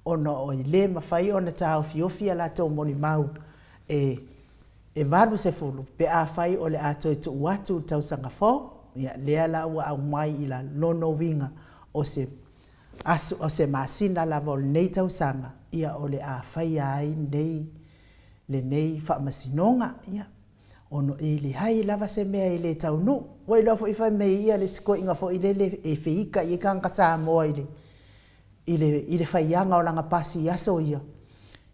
ona e le mafai ona taofiofi a latou molimau e 80 pe afai o le a toe tuu atu i le tausaga fou. Ia, lea la ua aumai i lona uiga o se aso, o se masina lava o lenei tausaga, ia o le a faia ai lenei lenei faamasinoga. Ia, ona e leai lava se mea e le taunuu. Ua iloa foi fai mai ia le isi toeaina foi lele e feita i ai tagata Samoa i le i le i le faiaga o lana pasi i aso ia,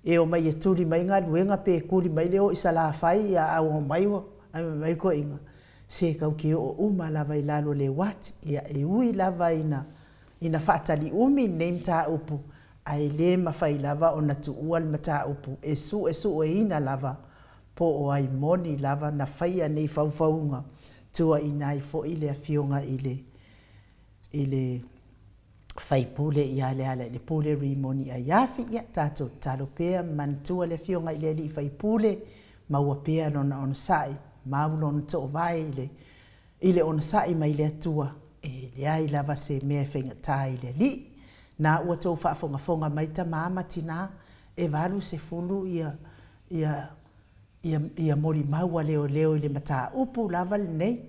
e omai e tuli mai galuega pe tuli mai le o i Salafai, a omai ae fai mai le toeaina, se tatou te oo uma lava i lalo o le uati. Ia, e ui lava ina ina faatali umi lenei mataupu, ae le mafai lava ona tuua le mataupu e suesueina lava po o ai moni lava na faia nei faufauga, tuuaiina ai foi le Afioga i le i le faipule ia Lealailepule Rimoni Aiafi. Ia, tatou tatalo pea ma manatua le Afioga i le alii faipule, maua pea lona onosai, mau lona toovae i le i le onosai mai le Atua, e leai lava se mea e faigata i le Alii. Na ua outou faafogafoga mai tama ma tina, e 80 ia ia ia ia molimau a leoleo i le mataupu lava lenei.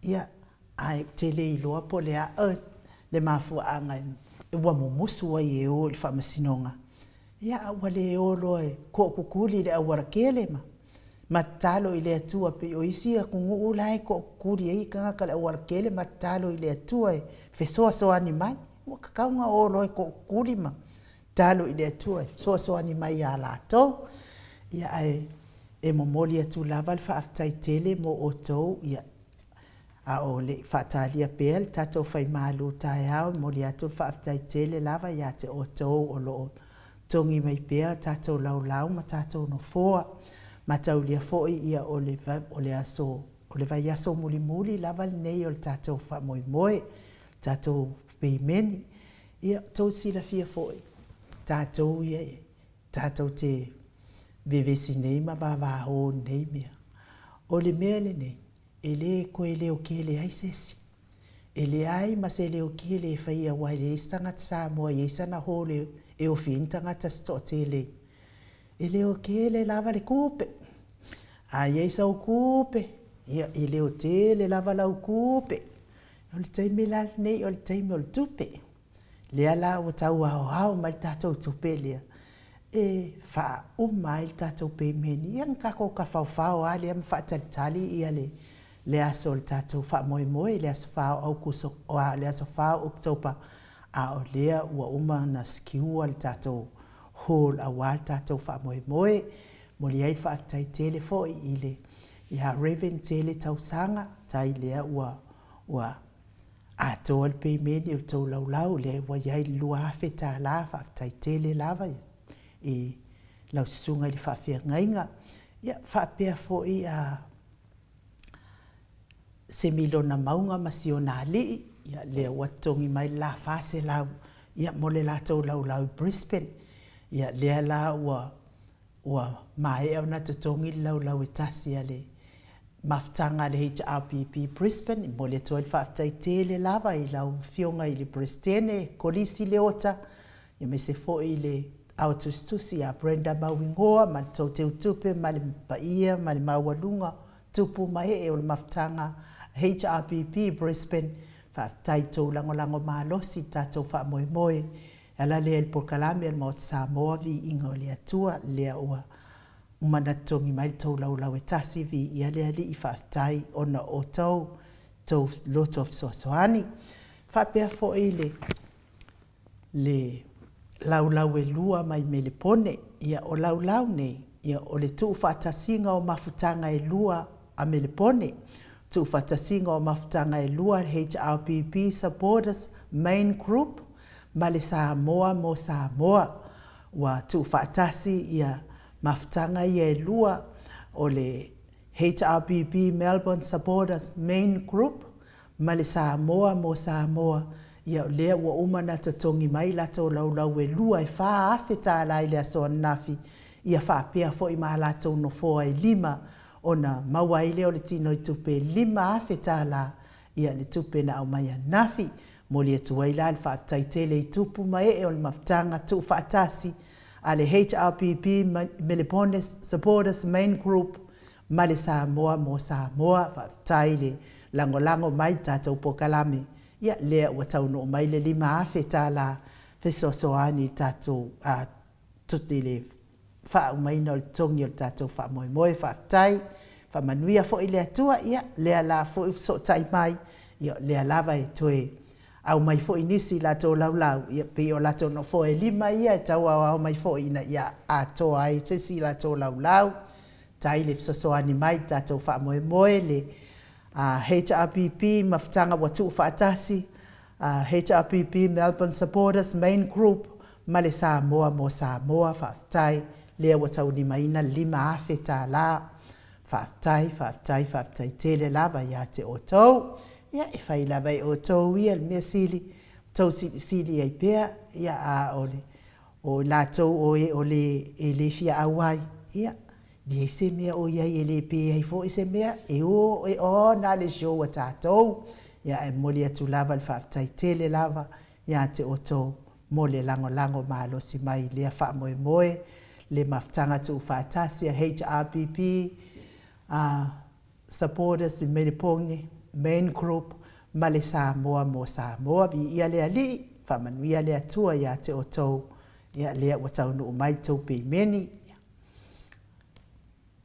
Ia, ae ou te le iloa po o le a le mafuaaga ua mumusu ai e o i le faamasinoga. Ia, a ua le o loa e tootutuli i le aualatele ma ma tatalo i le Atua pei o isi atunuu la e tootutuli ai tagata i le aualatele ma tatalo i le Atua e fesoasoani mai. Ua tatau ona o loa e tootutuli ma tatalo i le Atua e fesoasoani mai ia latou. Ia, ae e momoli atu lava le faafetai tele mo outou, ia, a o le i faatalia pea le tatou faimalu taeao, e momoli atu le faafetai tele lava ia te outou o lo o togi mai pea tatou laulau ma tatou nofoa. Mataulia foi ia o le o le aso o le vaiaso mulimuli lava lenei o le tatou faamoemoe, tatou pemeni. Ia, tou silafia foi, tatou ia e tatou te vevesi nei ma vavaō i nei mea. O le mea lenei, e lē toe leo tele ai se isi. E leai ma se leo tele e faia aua e leai se tagata Samoa e i ai sana hall e ofi ai ni tagata se toatele. E leo tele lava le tupe. A i ai sau tupe, ia e leo tele lava lau tupe. O le taimi la lenei o le taimi o le tupe. Lea la ua tau aoao mai le tatou tupe lea e faauma ai le tatou pemeni. Ia ona tatou tafaofao lava lea ma faatalitali ia le le aso o le tatou faamoemoe i le aso 4 o Aokuso, le aso 4 o Oketopa, a o lea ua uma ona secure le tatou hall aua le tatou faamoemoe. E momoli ai le faafetai tele foi i le ia Rev Tele Tausaga, tai lea ua ua atoa le pemeni o le tou laulau, lea ua i ai le $2,000, faafetai tele lava i lau susuga i le faafeagaiga. Ia faapea foi a se miliona mauga ma si ona alii, ia lea ua totogi mai le la $400 ia mo le latou laulau i Brisbane. Ia lea la ua ua maea ona totogi le laulau e tasi a le mafutaga a le HRPP Brisbane. E momoli atu ai le faafetai tele lava i lau Afioga i le Peresetene Kolisi Leota, aemaise foi le ao tusitusi ia Brenda Mauigoa ma le tou teutupe ma le paia ma le maualuga tupu ma ee o le mafutaga HRPP Brisbane. Faafetai i tou lagolago malosi i le tatou faamoemoe e ala lea i le polokalame a le Maota Samoa Viiga o le Atua lea ua uma ona totogi mai le tou laulau e tasi viia le Alii faafetai ona o outou tou loto fesoasoani. Faapea foi le le laulau e lua mai Melepone. Ia, o laulau nei, ia, o le tuufaatasiga o mafutaga e lua a Melepone, tuufaatasiga o mafutaga e lua a le HRPP Supporters Main Group ma le Samoa mo Samoa. Ua tuufaatasi ia mafutaga ia e lua, o le HRPP Melbourne Supporters Main Group ma le Samoa mo Samoa, ia o lea ua uma ona totogi mai latou laulau e lua e $4,000 i le aso ananafi, ia faapea foi ma a latou nofoa e lima, ona maua ai lea o le tinoitupe e $5,000 ia le tupe na aumai ananafi. Momoli atu ai la le faafetai tele i tupu ma ee o le mafutaga tuufaatasi a le HRPP Melbourne Supporters Main Group ma le Samoa mo Samoa, faafetai le lagolago mai i le tatou polokalame, ia lea ua taunuu mai le $5,000 fesoasoani i le tatou i le faaumaina o le totogi o le tatou faamoemoe. Faafetai, faamanuia foi le Atua, ia lea la foi ua fesootai mai, ia o lea lava e toe aumai foi nisi i latou laulau, ia pei o latou nofoa e lima ia e tau aoao mai foi ina ia atoa ai se isi latou laulau. Tai le fesoasoani mai i le tatou faamoemoe, le HRPP Mafutaga ua tuufaatasi, HRPP Melbourne Supporters Main Group ma le Samoa mo Samoa, faafetai lea ua taulimaina le $5,000. Faafetai, faafetai, faafetai tele lava ia te outou. Ia, e fai lava e outou ia le mea sili, tou silisili ai pea, ia a o le O i latou o e o le e le fia auai, ia, leai se mea o i ai e le pe ai foi se mea, e o e ona le show a tatou. Ia ae momoli atu lava le faafetai tele lava ia te outou mo le lagolago malosi mai i lea faamoemoe, le mafutaga tuufaatasi a HRPP, a Supporters i Melipoge, Main Group ma le Samoa mo Samoa. Viia le Alii, faamanuia le Atua ia te outou, ia lea ua taunuu mai tou pemeni.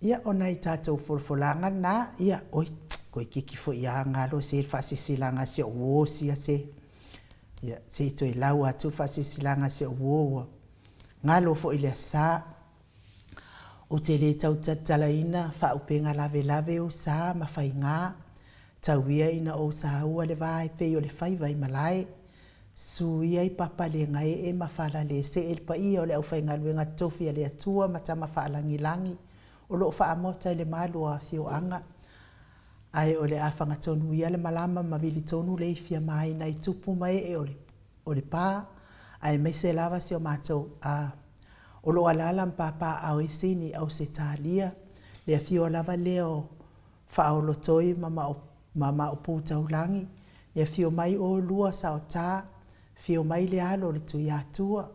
Ia, o nai tatou folafolaga na, ia, oi, toeitiiti foi a galo se le faasilasilaga a si o'u uo sia se. Ia, se i toe lau atu le faasilasilaga a si o'u uo ua galo foi le asa. Ou te le tau talatalaina faaupega lavelave ou sa ma faigā, tau ia ina ou saua le va e pei o le faiva i malae. Su ia i papa le gaee ma fala le see le paia o le aufaigaluega totofi a le Atua ma tama faalagilagi o lo o faamota i le malu o afioaga. Ae o le a fagatonu ia le malama ma vili tonu le ifi a maina i tupu ma ee o le o Lepa, aemaise lava si o matou a. O lo o alaala ma papaaao ai Sini i Ausetalia, le afio lava lea o Faaolotoi ma Maopu Taulagi, le afio mai oulua Saoта, afio mai le alo o le Tuiatua,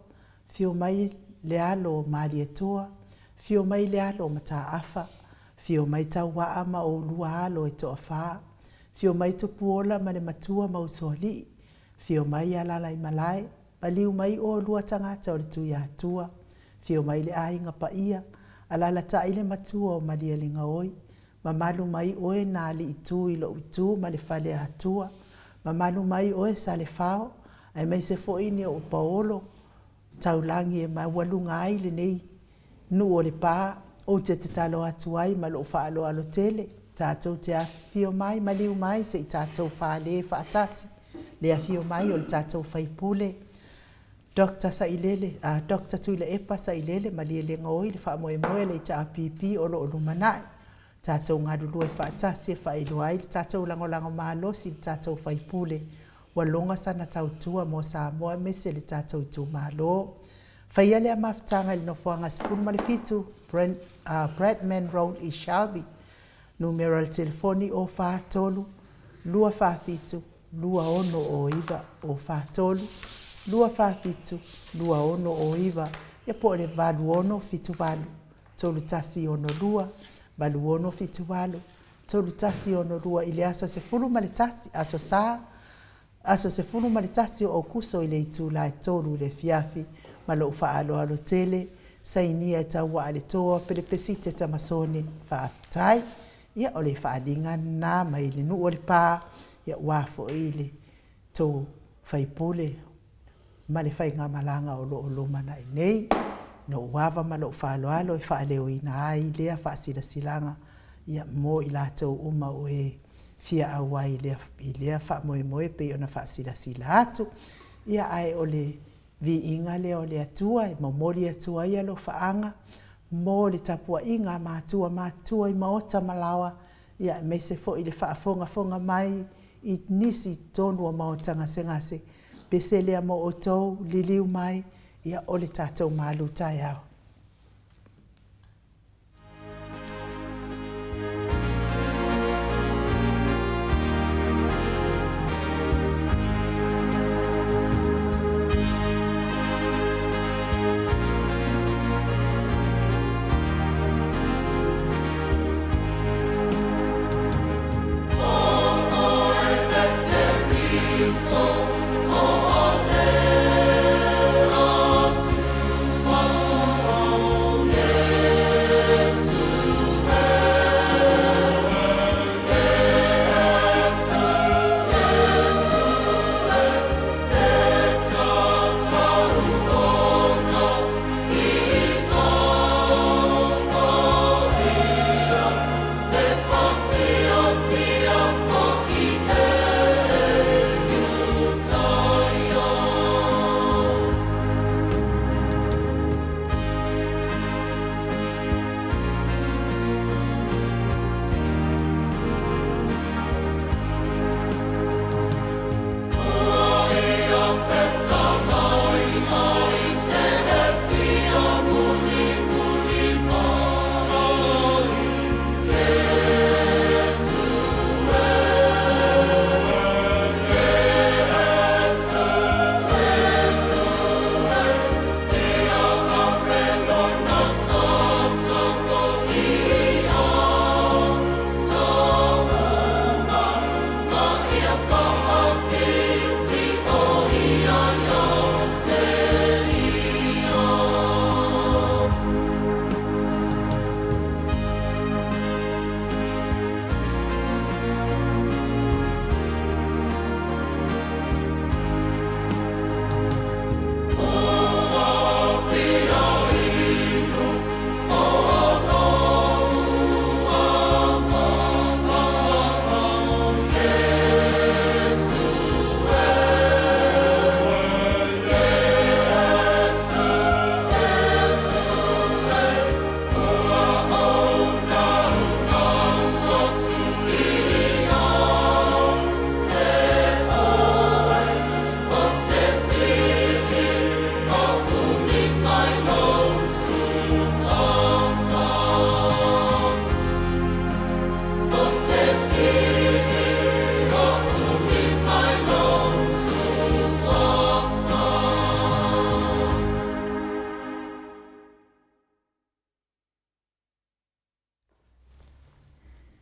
afio mai le alo o Malietoa, afio mai le alo o Mataafa, afio mai Tauaa ma oulua alo e toafa, afio mai Tupuola ma le matua ma Usoalii, afio mai Alalaimalae, maliu mai oulua tagata o le Tuiatua, afio mai le Aiga Paia, alaalatai le matua o Malielegaoi, mamalu mai oe na alii tu i lou itu ma le Faleatua, mamalu mai oe Salefao, aemaise foi ni ou paolo taulagi e maualuga ai lenei nuu o Lepa. Ou te tatalo atu ai ma lou faaaloalo tele, tatou te afifio mai, maliu mai se i tatou fale faatasi le afio mai o le tatou sui usufono Dr. Sailele, Dr. Tuilaepa Sailele Malielegaoi, le faamoemoe o le HRPP o lo o lumanai. Tatou galulue faatasi e faailoa ai le tatou lagolago malosi i le tatou sui usufono ua logo sana tautua mo Samoa aemaise le tatou itumalo. Faia lea mafutaga i le nofoaga 17 Bradman Road i Shelby. Numera o le telefoni 043 247 2609, 043 247 2609, ia po o le 8678 3162, 8678 3162 i le aso 11, aso Sa, aso 11 o Aokuso i le itula e 3 i le afiafi. Ma lou faaaloalo tele, sainia e Tauaaletoa Pelepesite Tamasone. Faafetai. Ia, o le faaaliga lena mai le nuu o Lepa, aua foi le tou sui usufono ma le faigamalaga o lo o lumanai nei. Lou ava ma lou faaaloalo e faaleoina ai lea faasilasilaga mo i latou uma o e fia auai i lea faamoemoe pei ona faasilasila atu. Ia, ae o le viiga lea o le Atua e momoli atu ai alofaaga mo le tapuaiga a matua matutua i maota ma laoa, aemaise foi le faafogafoga mai i nisi i totonu o maota gasegase. Pese lea mo outou, liliu mai, ia o le tatou malu taeao.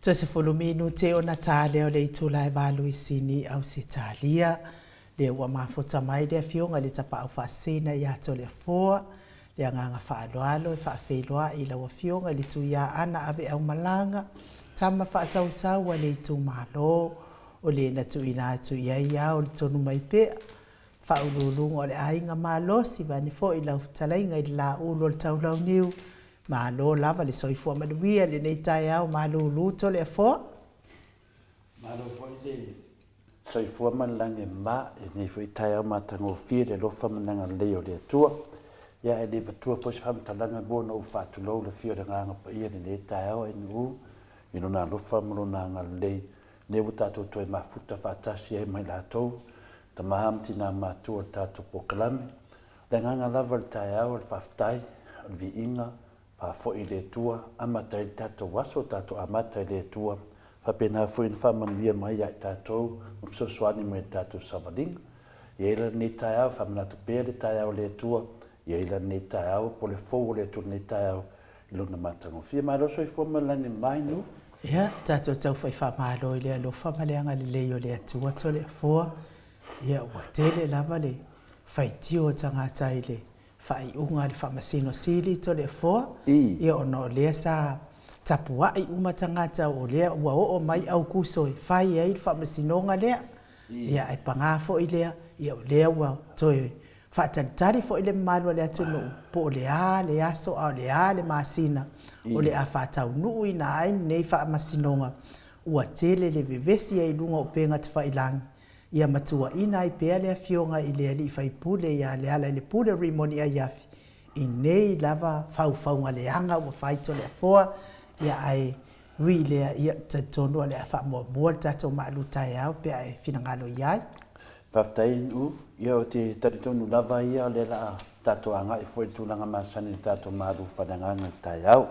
Toe 10 minute ona ta lea o le itula e 8 i Sini, Ausetalia. Lea ua mafuta mai le afioga i le Tapaau Faasisina ia Toleafoa, le agaga faaaloalo e faafeiloai i lau afioga i le Tuiaana Aveaumalaga, tama faasausau a le itumalo, o le na tuuina atu i ai ao le tonu mai pea, faauluuluga o le aiga malosi vaeane foi lau fetalaiga i le Laulu o le Taulauniu. Malo lava le soifua manuia i lenei taeao malulu Toleafoa. Malo foi le soifua ma le lagi e mama i lenei foi taeao matagofie i le alofa ma le agalelei o le Atua. Ia ae le avatua foi se faamatalaga mua ona ou faatulou le afio o le Agaga Paia i lenei taeao ae i Lona alofa ma Lona agalelei lea ua tatou toe mafuta faatasi ai ma i latou, tama ma tina matua o le tatou polokalame. O le agaga lava o le taeao o le faafetai, o le viiga, faafoi i le Atua, amata ai le tatou aso, tatou amata i le Atua, faapena foi ona faamanuia mai ia i tatou ma fesoasoani mai i le tatou savaliga. E i ai la lenei taeao, faamanatu pea le taeao o le Atua, e i ai la lenei taeao, po o le fou o le Atua i lenei taeao i Lona matagofie. Malo le soifua ma le lagi e mama. Ia, tatou tau fai faamalo i le alofa ma le agalelei o le Atua Toleafoa. Ia, ua tele lava le faitio o tagata i le faaiuga a le Faamasino Sili Toleafoa, ia ona o lea sa tapuai uma tagata o lea ua oo mai Aukuso e fai ai le faamasinoga lea. Ia, ae paga foi lea, ia o lea ua toe faatalitali foi le mamalu o le atunuu po o le a le aso a o le a le masina o le a faataunuuina ai lenei faamasinoga. Ua tele le vevesi ai i luga o upega tafailagi, ia matuaina ai pea le afioga i le alii faipule ia Lealailepule Rimoni Aiafi i nei lava faufauga leaga ua fai Toleafoa, ia ae ui i lea, ia talitonu o le a faamuamua le tatou malu taeao pe a e finagalo i ai. Faafetai Nu'u, ia ou te talitonu lava ia o lea o le a tatou agai foi i le tulaga masani i le tatou malu faaleagaga i le taeao.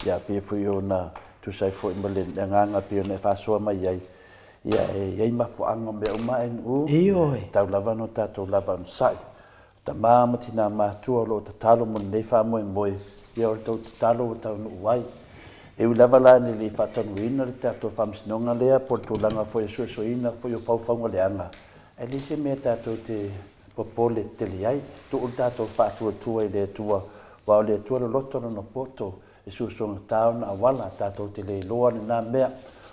Ia pei foi ona tusa ai foi ma le agaga e pei ona e faasoa mai ai, ia e i ai mafuaaga o mea uma Nu'u, e tatau lava ona tatou lava onosai. O tama ma tina matua o lo o tatalo mo lenei faamoemoe, ia o le tou tatalo ua taunuu ai. E ui lava la ina le i faataunuuina le tatou faamasinoga lea po o le tulaga foi o le suesueina foi o faufauga leaga, ae leai se mea tatou te popole tele ai. Tuu le tatou faatuatua i le Atua, aua o le Atua loloto lona poto e suesuegata ona auala, tatou te le iloa lena mea.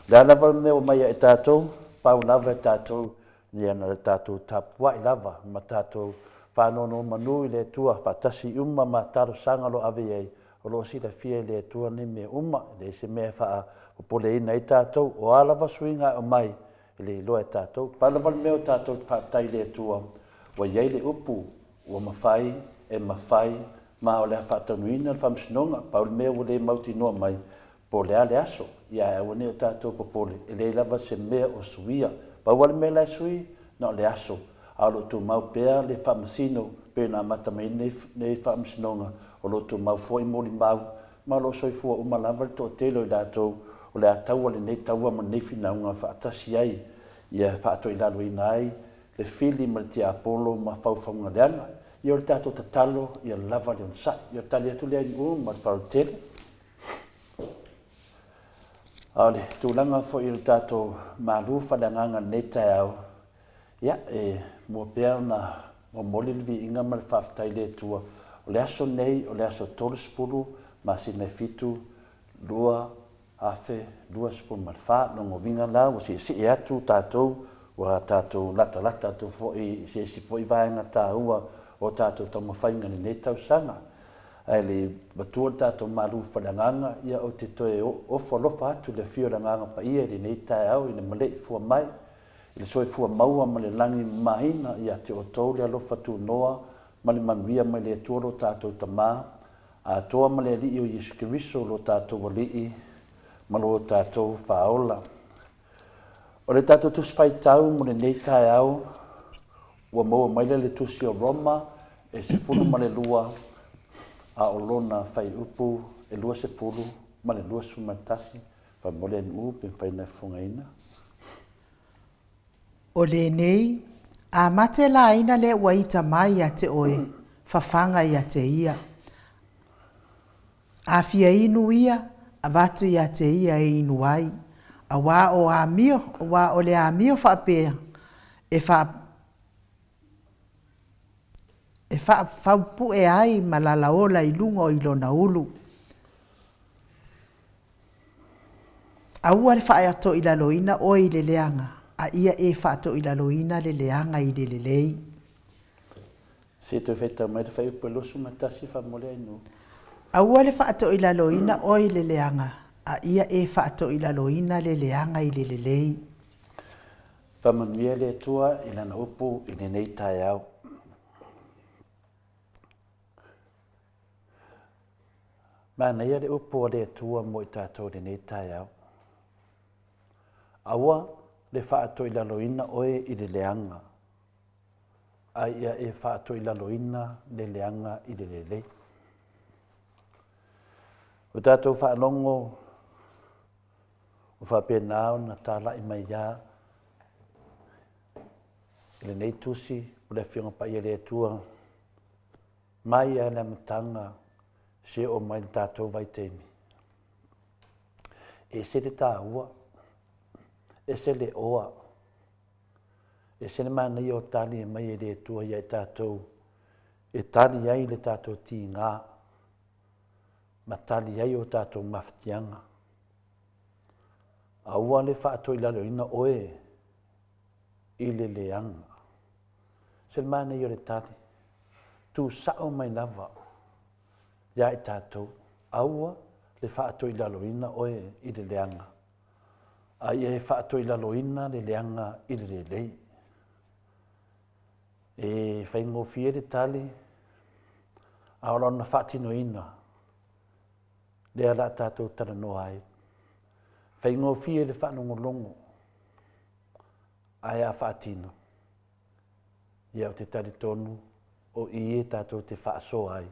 O le a lava le mea ua mai ia i tatou, pau lava e tatou Ia na o le tatou tapuai lava ma tatou faanonomanu i le Atua faatasi uma ma talosaga o lo o ave i ai, o lo o silafia e le Atua nei mea uma, e leai se mea e faapopoleina ai tatou, o a lava suiga e aumai, e le iloa e tatou. Pau lava le mea o tatou te faafetai i le Atua, ua i ai le upu, ua mafai, e mafai, ma o le a faataunuina le faamasinoga, pau le mea ua le mautinoa mai, Po o le a le aso, ia ae aua nei o tatou popole, e leai lava se mea o suia. Pau lava le mea la e sui, na o le aso, a o lo o tumau pea le faamasino pei ona amata mai ai lenei faamasinoga, o lo o tumau foi molimau, ma o lo o soifua uma lava le toatele o i latou o le a taua lenei taua ma lenei finauga faatasi ai, ia faatoilaloina ai le fili ma le tiapolo ma faufauga leaga. Ia o le tatou tatalo ia lava le onosai. Ia o le tali atu lea i Nu'u ma le faalatele. A o le tulaga foi o le tatou malu faaleagaga i lenei taeao, ia, e mua pea ona momoli le viiga ma le faafetai i le Atua. O le aso lenei, o le aso 30 masina e 7, 2024. Lona uiga la, ua siisii atu tatou, ua tatou latalata atu foi i se isi foi vaega taua o tatou taumafaiga i lenei tausaga. Ae le i matua le tatou malu faaleagaga, ia ou te toe ofo alofa atu i le afio o le Agaga Paia i lenei taeao i le maleifua mai, i le soifua maua ma le lagi mamaina ia te outou le alofa tunoa ma le manuia mai le Atua lo tatou Tama atoa ma le Alii o Iesu Keriso lo tatou Alii ma lo tatou Faaola. O le tatou Tusi Faitau mo lenei taeao, ua maua mai lea i le Tusi o Roma e 12, a o lona fuaiupu e 20 ma le 21. Faamolemole NU pe mafai ona e fofogaina. O lenei, a mate laina le ua ita mai ia te oe, fafaga ia te ia. A fia inu ia, avatu ia te ia e inu ai. Auā o amio, auā o le amio faapea e faa e faafaupue ai ma lalaola i luga o i lona ulu. Aua le faatoilaloina oe i le leaga, a ia e faatoilaloina le leaga i le lelei. Se i toe faitau mai le fuaiupu e 21 faamolemole Ainuu. Aua le faatoilaloina oe i le leaga, a ia e faatoilaloina le leaga i le lelei. Faamanuia le Atua i Lana upu i lenei taeao. Manaia le upu a le Atua mo i tatou i lenei taeao. Aua le faatoilaloina oe i le leaga, a ia e faatoilaloina le leaga i le lelei. Ua tatou faalogo ua faapena ona talai mai lava i lenei tusi o le Afioga Paia a le Atua mai lava i le amataga seia oo mai i le tatou vaitaimi. E ese le taua, ese le oa, ese le manaia o tali e aumai e le Atua ia i tatou e tali ai le tatou tiga ma tali ai o tatou mafatiaga. Aua le faatoilaloina oe i le leaga. Se le manaia o le tali, tu sao mai lava ia i tatou, aua le faatoilaloina oe i le leaga, a ia e faatoilaloina le leaga i le lelei. E faigofie le tali, a o lona faatinoina lea o le a tatou talanoa ai. Faigofie le faalogologo, ae a faatino, ia ou te talitonu o i e tatou te faasoa ai.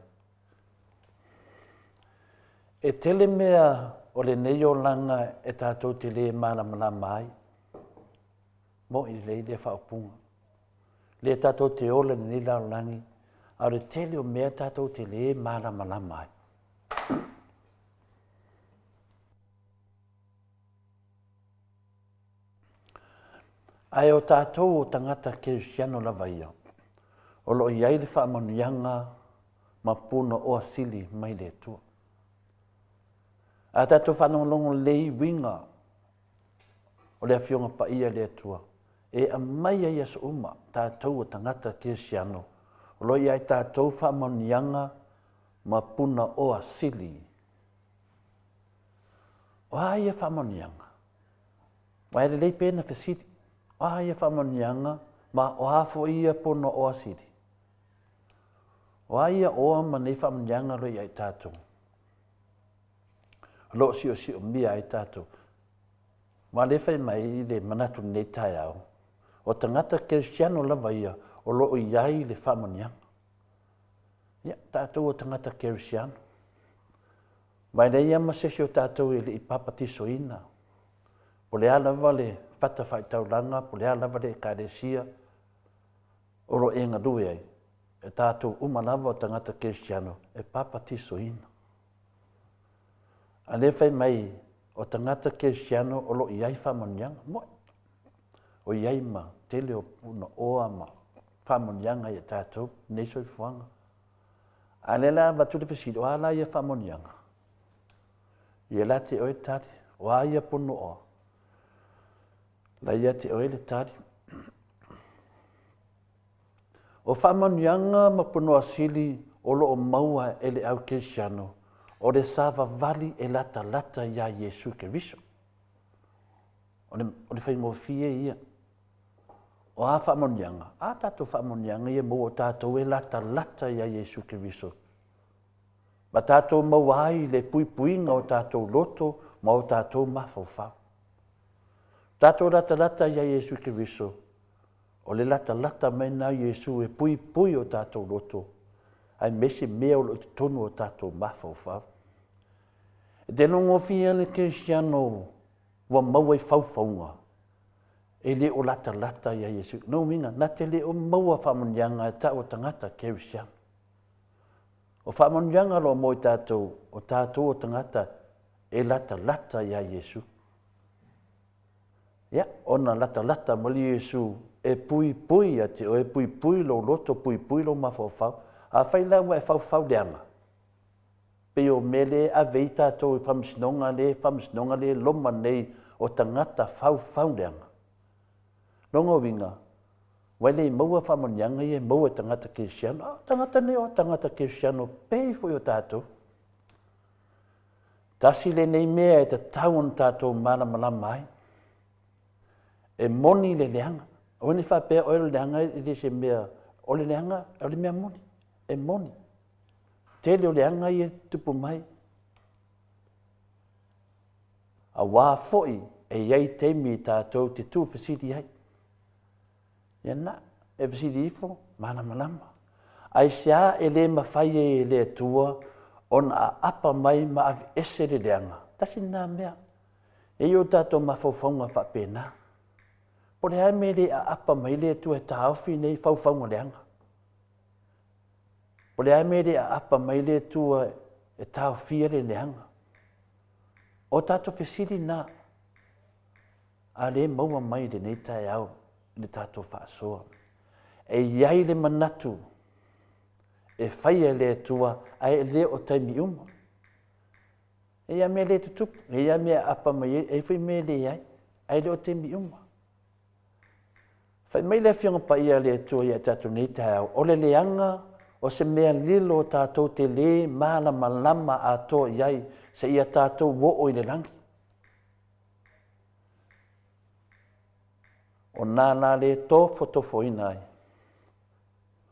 E tele mea o lenei olaga e tatou te le malamalama ai. Moʻi lelei lea faaupuga. Lea tatou te ola i lenei lalolagi, a o le tele o mea tatou te le malamalama ai. Ae o tatou o tagata kerisiano lava ia, o lo o i ai le faamanuiaga ma punaoa sili mai le Atua. A tatou faalogologo lelei i uiga o le Afioga Paia a le Atua, e aumai ai aso uma tatou o tagata kerisiano, o lo o i ai tatou faamanuiaga ma punaoa sili. O a ia faamanuiaga? Aua e lelei pea na fesili, o a ia faamanuiaga ma o a foi ia punaoa sili? O a ia oa ma nei faamanuiaga o lo o i ai tatou? O lo o siosiomia ai tatou. Ma lea fai mai i le manatu i lenei taeao, o tagata kerisiano lava ia o lo o i ai le faamanuiaga. Ia, tatou o tagata kerisiano. Ma e leai lava ma se isi o tatou e le i papatisoina. Po o le a lava le fatafaitaulaga, po o le a lava le ekalesia o lo o e galue ai, e tatou uma lava o tagata kerisiano e papatisoina. A lea fai mai o tagata kerisiano o lo o i ai faamanuiaga, moe. O i ai ma tele o punaoa ma faamanuiaga ia tatou nei soifuaga. A lea la avatu le fesili, o a la ia faamanuiaga? Ia la te oe tali, o a ia punaoa? La ia te oe le tali. O faamanuiaga ma punoa sili o lo o maua e le au kerisiano, o le savavali e latalata iā Iesu Keriso. O le, o le faigofie ia. O a faamanuiaga? A tatou faamanuiaga ia maua o tatou e latalata iā Iesu Keriso. Ma tatou maua ai le puipuiga o tatou loto ma o tatou mafaufau. Tatou latalata iā Iesu Keriso, o le latalata mai lena o Iesu e puipui o tatou loto, aemaise mea o lo o i totonu o tatou mafaufau. E te logofia le kerisiano ua maua i faufauga, e le o latalata ia Iesu. Lona uiga, na te le o maua faamanuiaga e tau o tagata kerisiano. O faamanuiaga o lo o mo i tatou, o tatou o tagata e latalata ia Iesu. Ia, ona latalata mai le Iesu e puipui ia te oe, puipui lou loto, puipui lou mafaufau. Afai la ua e faufau leaga, pei o mea lea e ave ai tatou i faamasinoga lea, faamasinoga lea e loma nei o tagata faufau leaga. Lona uiga, ua e le maua faamanuiaga ia e maua e tagata kerisiano. A o tagata nei o tagata kerisiano pei foi o tatou. Tasi lenei mea e tatau ona tatou malamalama ai. E moni le leaga. Aua ne i faapea oe o le leaga e le se mea, o le leaga o le mea moni, e moni. Tele o leaga ia e tupu mai. Aua foi e i ai taimi tatou te tuufesili ai. Ia na, e fesili ifo, malamalama. Aisea e le mafai ai e le Atua ona aapa mai ma aveese le leaga? Tasi lena mea. E i ai o tatou mafaufauga faapena. Po o le a le mea e le aapa mai ai le Atua e taofi nei faufauga leaga? Po o le a le mea e le aapa mai ai le Atua e taofia le leaga? O tatou fesili na, a lea e maua mai i lenei taeao i le tatou faasoa. E i ai le manatu e faia e le Atua ae le o taimi uma. E i ai mea le tutupu, e i ai mea e aapa mai ai, e i ai foi mea e leai, ae le o taimi uma. Fai mai le Afioga Paia a le Atua ia tatou nei taeao, o le leaga o se mea lilo tatou te lē malamalama atoa i ai seia tatou oo i le lagi. O nā la lē tofotofoina ai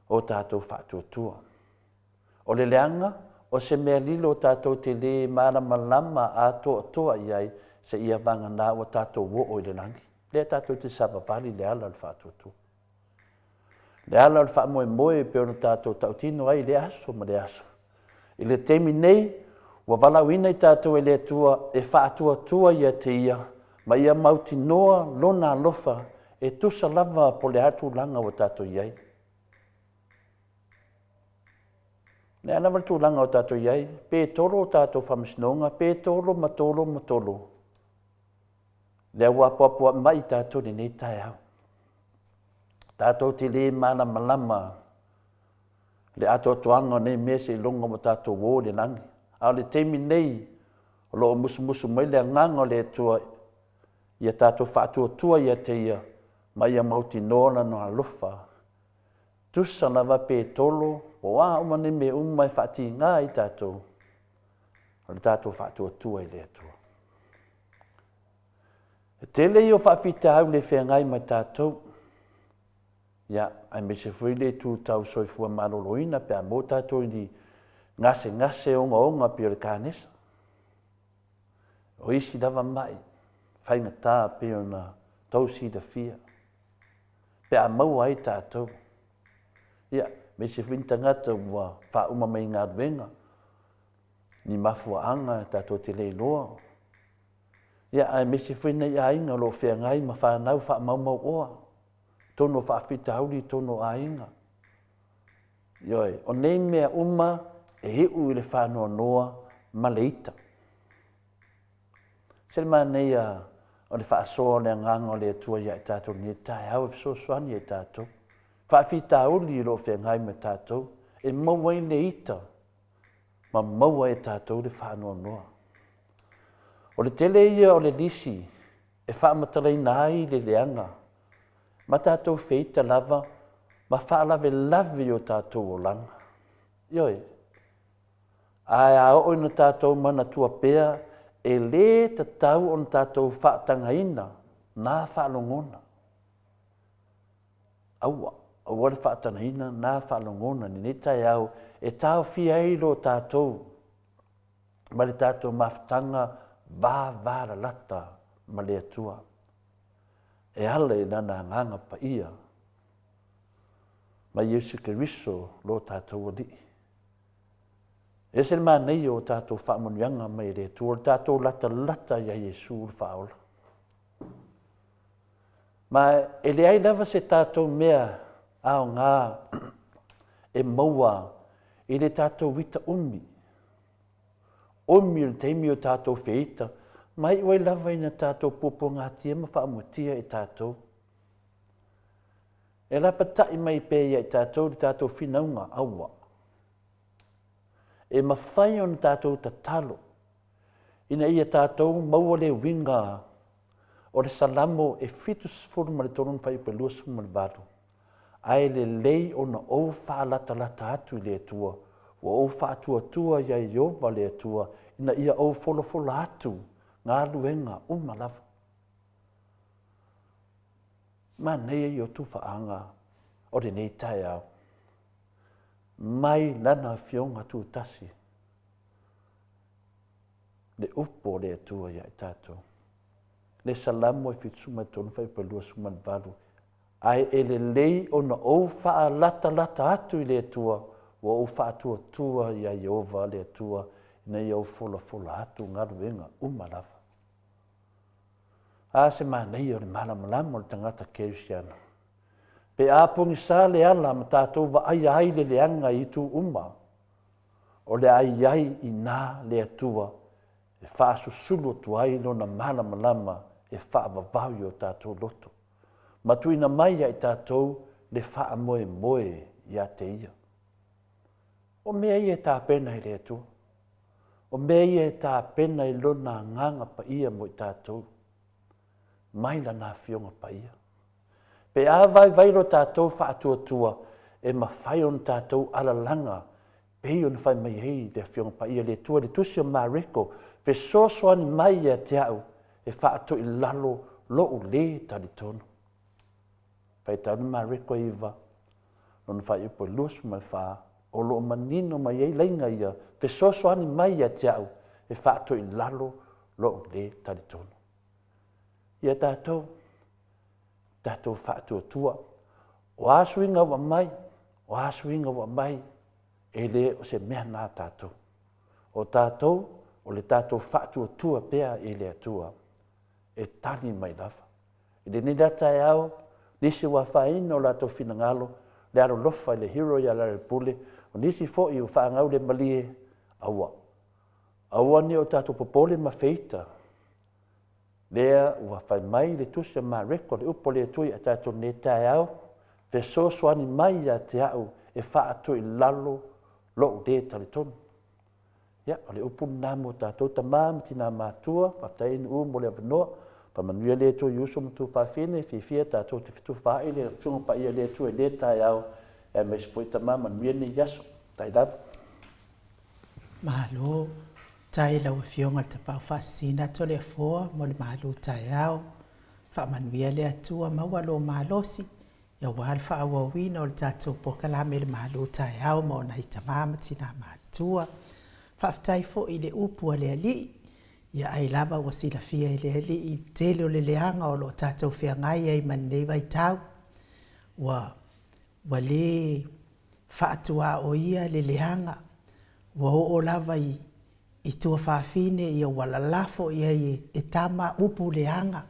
o tatou faatuatua. O le leaga o se mea lilo tatou te lē malamalama atoatoa i ai seia vagana ua tatou oo i le lagi. Lea tatou te savavali i le ala o le faatuatua. Le ala o le faamoemoe e pei ona tatou tautino ai i lea aso ma lea aso. I le taimi nei, ua valaauina i tatou e le Atua e faatuatua ia te Ia ma ia mautinoa Lona alofa e tusa lava po o le a tulaga ua tatou i ai. O le a lava le tulaga ua tatou i ai, pe tolo o tatou faamasinoga, pe tolo ma tolo ma tolo, lea ua apoapoai mai i tatou i lenei taeao. Tatou te le malamalama le atoatoaga o nei mea seiloga ua tatou o i le lagi. A o le taimi nei, o lo o musumusu mai le Agaga o le Atua ia tatou faatuatua ia te Ia ma ia mautinoa Lona alofa. Tusa lava pe tolo, po o a uma nei mea uma e faatiga ai tatou, o le tatou faatuatua i le Atua. E tele ia o faafitauli e feagai ma tatou, ia, aemaise foi le itu tau soifua maloloina pe a maua tatou i ni gasegase ogaoga pei o le kanesa. O isi lava mai faigata pei ona tou silafia pe a maua ai tatou. Ia, aemaise foi ni tagata ua faauma mai galuega, ni mafuaaga tatou te le iloa. Ia, aemaise foi nai aiga o lo o feagai ma fanau faamaumauoa, totonu o faafitauli i totonu o aiga. Ioe, o nei mea uma e iu i le faanoanoa ma le ita. Se le manaia o le faasoa o le Agaga o le Atua ia i tatou i lenei taeao e fesoasoani ia i tatou. Faafitauli o lo o feagai ma tatou, e maua ai le ita ma maua e tatou le faanoanoa. O le tele ia o le lisi e faamatalaina ai le leaga ma tatou feita lava ma faalavelave i o tatou olaga. Ioe, ae a oo ina tatou manatua pea e lē tatau ona tatou faatagaina na faalogona. Aua, aua le faatagaina na faalogona i lenei taeao e taofia ai lo tatou ma le tatou mafutaga vavalalata ma le Atua e ala i Lana Agaga Paia ma Iesu Keriso lo tatou Alii. E ese le manaia o tatou faamanuiaga mai e le Atua, o le tatou latalata ia Iesu le Faaola. Ma e leai lava se tatou mea aoga e maua i le tatou ita umi. Umi o le taimi o tatou feita Ma iu ai lava ina tatou puapuagatia ma faamuatia e tatou. E lapatai mai pea ia i tatou le tatou finauga aua. E mafai ona tatou tatalo ina ia tatou maua le uiga o le Salamo e 73 ma fuaiupu e 28, Ae lelei ona ou faalatalata atu i le Atua, ua ou faatuatua iā Ieova le Atua ina ia ou folafola atu galuega uma lava. Manaia ia o tufaaga o lenei taeao mai Lana Afioga Tutasi, le upu o le Atua ia i tatou. Le Salamo e 73 fuaiupu e 28, Ae e lelei ona ou faalatalata atu i le Atua, ua ou faatuatua iā Ieova le Atua ina ia ou folafola atu galuega uma lava. A se manaia o le malamalama o le tagata kerisiano! Pe a pogisa le ala ma tatou vaaia ai le leaga i itu uma, o le a i ai i ina le Atua e faasusulu atu ai Lona malamalama e faavavau i o tatou loto, ma tuuina mai ia i tatou le faamoemoe ia te Ia. O mea ia e tapena e le Atua. O mea ia e tapena i Lona Agaga Paia mo i tatou, mai Lana Afioga Paia. Pe a vaivai lo tatou faatuatua, e mafai ona tatou alalaga pei ona fai mai ai le Afioga Paia le Atua i le Tusi o Mareko, Fesoasoani mai ia te au e faatoilalo lou lē talitonu. Faitau le Mareko 9, lona faaiupu e 24, o lo o manino mai ai laiga ia, Fesoasoani mai ia te au e faatoilalo lou lē talitonu. Ia tatou, tatou faatuatua, o a suiga ua aumai, o a suiga ua aumai, e le o se mea na tatou. O tatou, o le tatou faatuatua pea i le Atua e tali mai lava. I lenei la taeao, nisi ua afaina o latou finagalo, le alolofa i le hero ia Lealailepule, o nisi foi ua faagau le malie, aua, aua ne i o tatou popole ma feita, Lea ua fai mai le Tusi a Mareko, le upu a le Atua ia tatou i lenei taeao, Fesoasoani mai ia te au e faatoilalo lou lē talitonu. Ia, o le upu lena mo tatou tama ma tina matua, faafetai NU mo le avanoa. Faamanuia le Atua i uso ma tuafafine, fiafia tatou te fetufaai le Afioga Paia a le Atua i lenei taeao, aemaise foi tama manuia lenei aso. Faafetai lava. Malo. Faafetai i lau Afioga i le Tapaau Faasisina Toleafoa mo le malu taeao. Faamanuia le Atua maua lou malosi aua le faaauauina o le tatou polokalame le malu taeao ma ona ai tama ma tina matutua. Faafetai foi i le upu a le Alii, ia ai lava ua silafia e le Alii le tele o le leaga o lo o tatou feagai ai ma lenei vaitau. Ua ua le faatuaoia le leaga, ua oo lava i i tuafafine ia ua lalafo i ai e tama upu leaga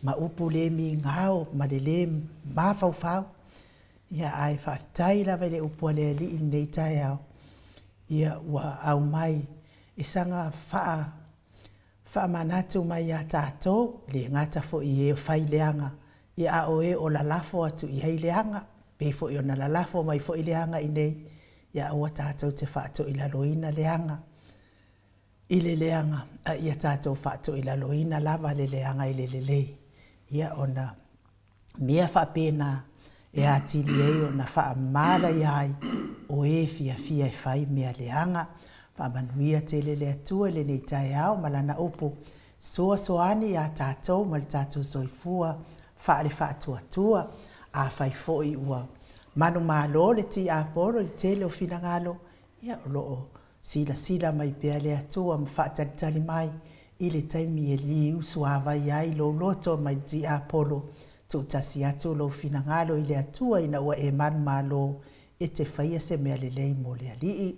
ma upu le migao ma le lē mafaufau. Ia ae faafetai lava i le upu a le Alii i lenei taeao, ia ua aumai e saga faa faamanatu mai iā tatou, le gata foi i e fai leaga, ia a o e o lalafo atu i ai leaga, pei foi ona lalafo mai foi leaga i nei, ia aua tatou te faatoilaloina leaga i le leaga, a ia tatou faatoilaloina lava le leaga i le lelei, ia ona mea faapena e atili ai ona faamalaia ai o e fiafia e fai mea leaga. Faamanuia tele le Atua i lenei taeao ma Lana upu, soasoani iā tatou ma le tatou soifua faale-faatuatua. Afai foi ua manumalo le tiapolo i le tele o finagalo, ia o lo o Silasila mai pea le Atua ma faatalitali mai i le taimi e liusuavai ai lou loto mai le tiapolo. Tuutasi atu lou finagalo i le Atua ina ua e manumalo e te faia se mea lelei mo le Alii.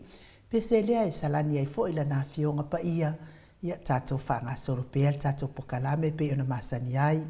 Pese lea e salani ai foi Lana Afioga Paia, ia tatou faagasolo pea le tatou pokalame pei ona masani ai.